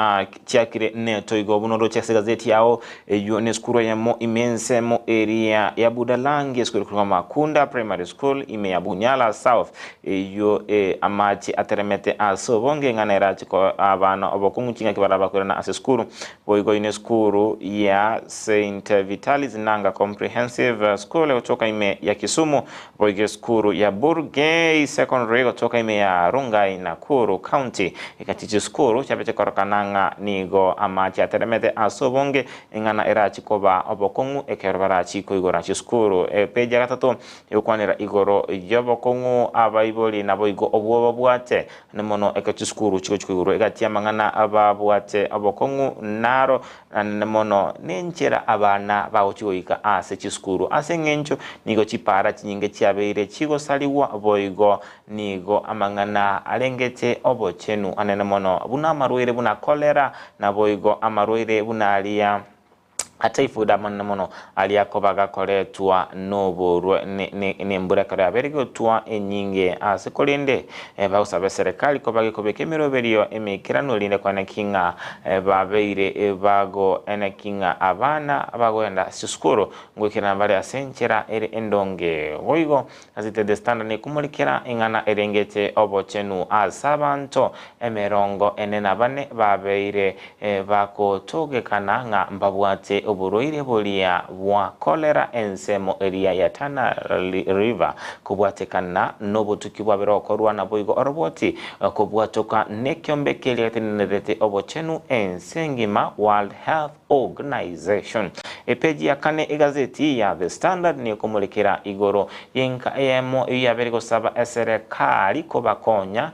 chiakire netoigo buna oroche ase egazeti yao eyio nesukuru eyemo ime ensemo eria ya Budalangi esukuru ekorokwa Makunda Primary School ime ya Bunyala South eyio amache ateremete ase obonge ng'a nerache koa abana obokong'u chingaki barabakoirana ase esukuru Boigo ine esukuru ya Saint Vitalis Nanga Comprehensive School egotoka ime ya Kisumu, boigo esukuru ya Burgei Secondary egotoka ime ya Rongai, Nakuru County. Egati chisukuru chiabeche korokana ng'a nigo amache ateremete ase obonge eng'ana erachi koba obokong'u ekero barachi koigora chisukuru. Epeji ya gatato egokwanera igoro y'obokong'u abaibori naboigo obwo babwate Naende mono ekero chisukuru chigochia koigorwa egati y'amang'ana ababwate obokong'u naro, naende mono nenchera abana bagochia goika ase chisukuru. Ase engencho nigo chipaara chinyinge chiabeire chigosarigwa, boigo nigo amang'ana arengete obochenu anene mono, buna amarwaire buna cholera, naboigo amarwaire buna aria Typhoid amanene mono aria akoba gakoretwa noborwa nembura ekero yabeire gotwa enyinge ase korende bagosaba eserekari koba gekobeka emeroberio emeikeranu erinde koeneki ng'a babeire bagoeneki ng'a abana bagoenda chisukuru ngoikerana bare ase enchera ere endonge. Boigo ase The Standard nekomorikera ing'ana erengete obochenu ase abanto emerongo ene na bane babeire Bagotogekana ng'a mbabwate oborwaire boria bwa cholera ensemo eria ya Tana River, kobwatekana nobotuki bwabere gokorwa naboigo oroboti kobwatoka nekiombe keria getenenerete obochenu ense engima, World Health Organization. Epeji ya kane egazeti ya The Standard nigo ekomorekera igoro y'enka eyemo eyio yabeire gosaba eserekari kobakonya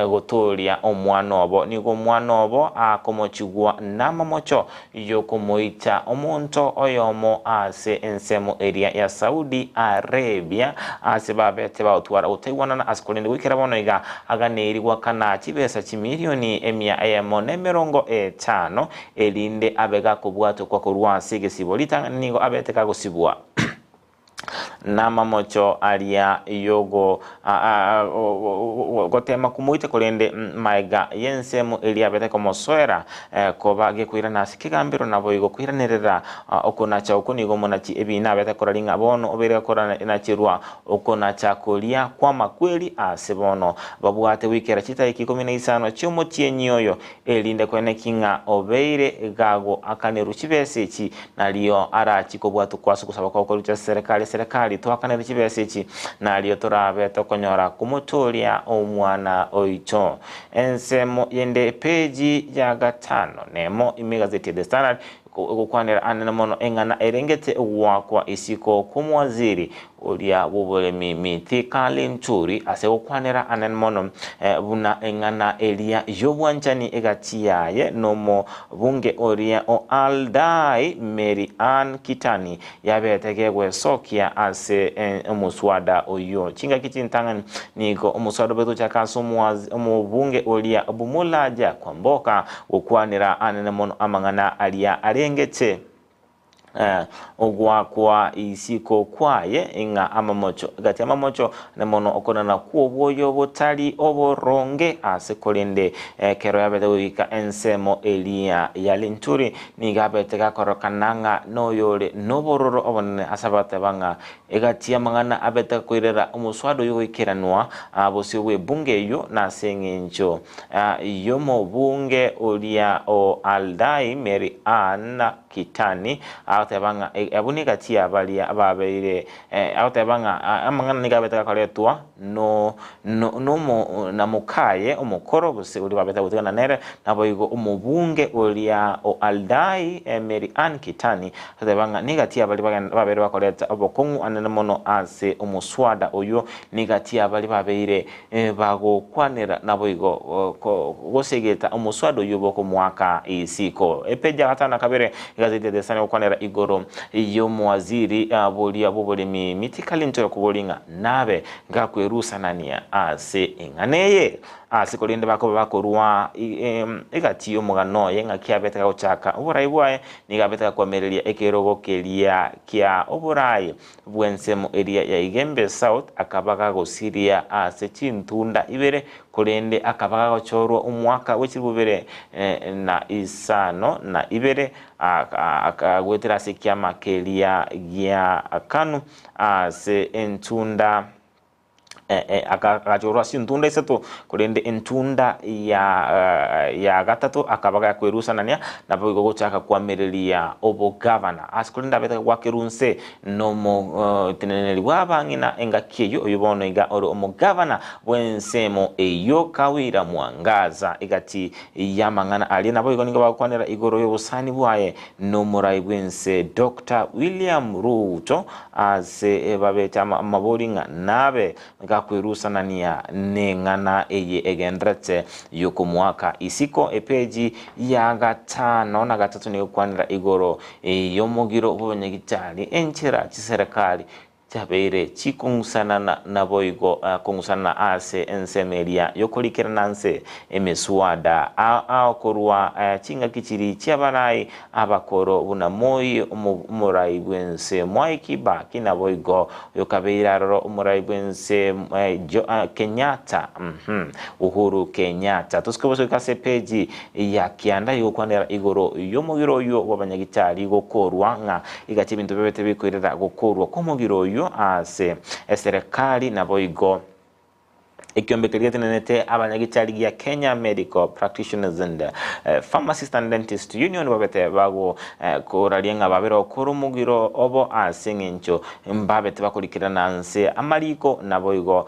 gotooria omwana obo. Nigo omwana obo akomochigwa namamocho y'okomoita omonto oyomo ase ensemo eria ya Saudi Arabia ase babete bagotwara ogotaigwanana ase korende goikera bono iga aganeiri goakana chibesa chimilioni emia eyemo na emerongo etano erinde abe gakobwatokwa korwa ase egesibo. Ritang'ani nigo abete gagosibwa namamocho aria yogo goteema komoita, korende magega y'ensemo eria abete komosoera koba gekoirana ase ekegambero, naboigo koiranerera okonacha okwo nigo omonachi ebiina abete korari ng'a bono obeire gakoranacherwa okonacha koria kw'amakweri ase bono babwate goikera chitaiki ikomi na isano chi'omotienyi oyo, erinde koeneki ng'a obeire gagoakanerwa chibesa echi, nario arachie kobwatokwa ase ogosaba kwabo korucha ase serekari, Serekari, toakanere chibesa echi, nario torabe tokonyora komotooria omwana oito. Ensemo yende epeji ya gatano nemo ime egazeti ya The Standard egokwanera anene mono eng'ana erengete goakwa isiko kw'omowaziri oria bw'oboremi Mithika Linturi ase gokwanera anene mono buna eng'ana eria y'obwanchani egati yaye nomobunge oria o Aldai Mary Ann Kitani yabete gegwesokia ase omoswada oyio. Chingaki chintang'ani nigo omoswada obete gochaka ase omobunge oria Bumula Kwamboka gokwanera anene mono amang'ana aria arengete Ogoakwa isiko kwaye ng'a amamocho gati amamocho na mono okonana kw'obwoyo botari oboronge ase korende ekero yabete goika ensemo eria ya Linturi nigo abete gakorokana ng'a noyore nobororo obonene ase abateba ng'a egati y'amang'ana abete gakoirera omoswada oyio goikeranwa bosio bw'ebunge eyio nase eng'encho y'omobunge oria o Aldai Mary Ann Kitani, agoteba ng'a abwo negati ya baria babeire, agoteba ng'a amang'ana nigo abete gakoretwa no no nomo na mokaye omokoro gose oria babete gotigana nere, naboigo omobunge oria o Aldai Mary Ann Kitani, agoteba ng'a negati ya baria bagen babeire bakoreta obokong'u anene mono ase omoswada oyio, negati ya baria babeire Bagokwanera naboigo gosegeta omoswada oyio bw'okomoaka isiko. Epeji ya gatano na kabere egazeti ya The Sun egokwanera igoro y'omowaziri boria bw'oboremi Mithika Linturi okoboria ng'a nabe gakwerusanania ase eng'ana eye ase korende bakoba bakorwa egati y'omogano oye ng'aki abete gagochaka oborai bwaye nigo abete gakoamereria ekerogo keria kia oborai bw'ensemo eria ya Igembe South akaba gagosiria ase chintunda ibere, korende akaba gagochorwa omwaka bwe chilifu bibere na isano na ibere, akagoetera ase ekiama keria gia Kanu ase entunda. Akagachorwa ase entunda isato, korende entunda ya ya gatato akaba gakwerusanania, naboigo gochaka koamereria obogavana. Ase korende abete gwakerwa inse nomoteneneri bw'abang'ina engaki eyio, oyio bono iga ore omogavana bw'ensemo eyio Kawira Mwangaza. Egati y'amang'ana aria naboigo nigo bagokwanera igoro y'obosani bwaye nomorai bw'ense Doctor William Ruto, Ase babete amabori ng'a nabe gakwerusanania neng'ana eye egenderete y'okomoaka isiko. Epeji ya gatano na gatato nigo ekwanera igoro y'omogiro bw'abanyagitari, enchera chiserekari chiabeire chikong'usanana naboigo kong'usanana ase ensemo eria y'okorikerana nse emeswada ao korwa chingaki chiria chi'abarai Abakoro buna Moi, omorai bw'ense Mwai Kibaki naboigo oyokabeire aroro omorai bw'ense Kenyatta, Uhuru Kenyatta. Tosike bosa goika ase epeji ya kianda igokwanera igoro y'omogiro oyio bw'abanyagitari gokorwa ng'a igache ebinto biabete bikoirera gokorwa kw'omogiro oyio ase eserekari naboigo Ekiombe keria getenenete abanyagetari gia Kenya Medical Practitioners and Pharmacists and Dentists Union babete bagokoraria ng'a babere okora omogiro obo ase eng'encho mbabete bakorikerana nse amariko naboigo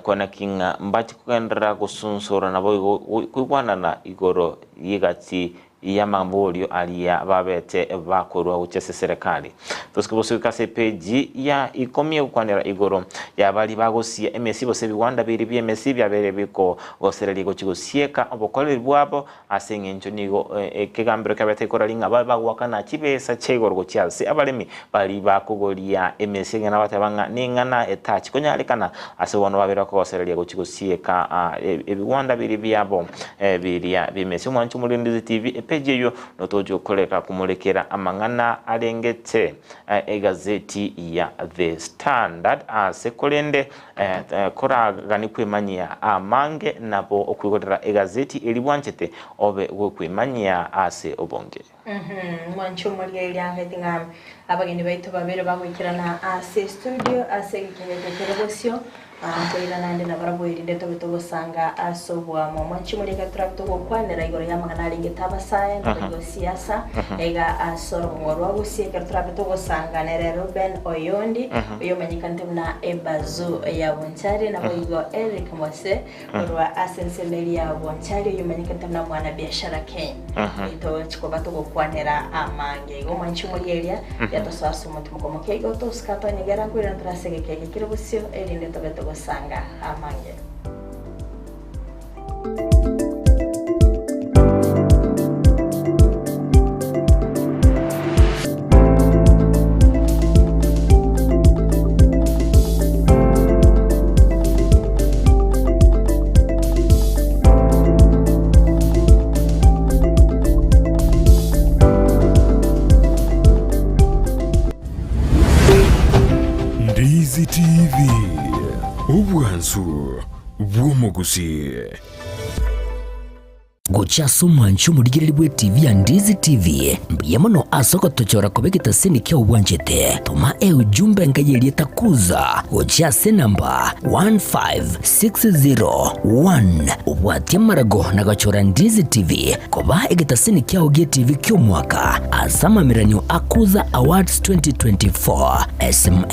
koeneki ng'a mbachi kogenderera gosunsura naboigo koigwanana igoro y'egati. Y'amaborio aria babete bakorua gochia ase serekari. Tosike gosuka ase epeji ya ikomi egokwanera igoro ya baria bagosia emesi gose ebigwanda biria bi'emesi biabeire bikogosereria gochia gosieka obokoreri bwabo ase engencho nigo ekegambero kiabete gekorari ng'a babe bagoakana chibesa chia igoro gochia ase abaremi baria bakogoria emesi eng'ana bateba ng'a neng'ana etachi konyarekana ase bono babeire bakogosereria gochia gosieka ebigwanda biria biabo Biria bi'emesi omwancho omorindisi TV epeji eyio notogochia gokoreka komorekera amang'ana arengete egazeti ya The Standard ase korende koragani kwemanyia amange nabo okoigorera egazeti eri bwanchete obe gokwemanyia ase obonge. Mwanche omorigereria ang'ete ng'a abageni baito babere bagoikerana ase estudio ase egekebe eke kere bosio, nkoirana ande nabarabwo erinde tobe togosanga ase oboamo. Mwanche omorigereria torabe togokwanera igoro y'amang'ana arengete abasae naboigo siasa, iga ase orogongo rwa Gusii ekero torabe togosanga nere Reuben Oyondi, oyomanyekanete buna Ebazu ya Bonchari, naboigo Eric Mose, Korwa ase ensemo eria ya Bonchari oyomanyekete buna Mwanabiashara Ken, togochia koba togokwanera amange. Igo omwanchi omoria eria yatosoa ase omotimoko omoke igo tosika twanyegera nkoirana tore ase egeka eke kere bosio erinde tobe togosanga amange. Ndizi TV, obwansu bw'omogusii. Gochia ase omwancho omorigereria bw'etivi ya Ndizi TV, mbuya mono ase ogotochora koba egetaseni kiao bwanchete. Toma eujumbe enka y'erieta Kuza gochia ase enamba 15601 obwatie amarago na gochora Ndizi TV koba egetaseni kiao gi'etivi ki'omwaka ase amameranio a Kuza Awards 2024. SMS.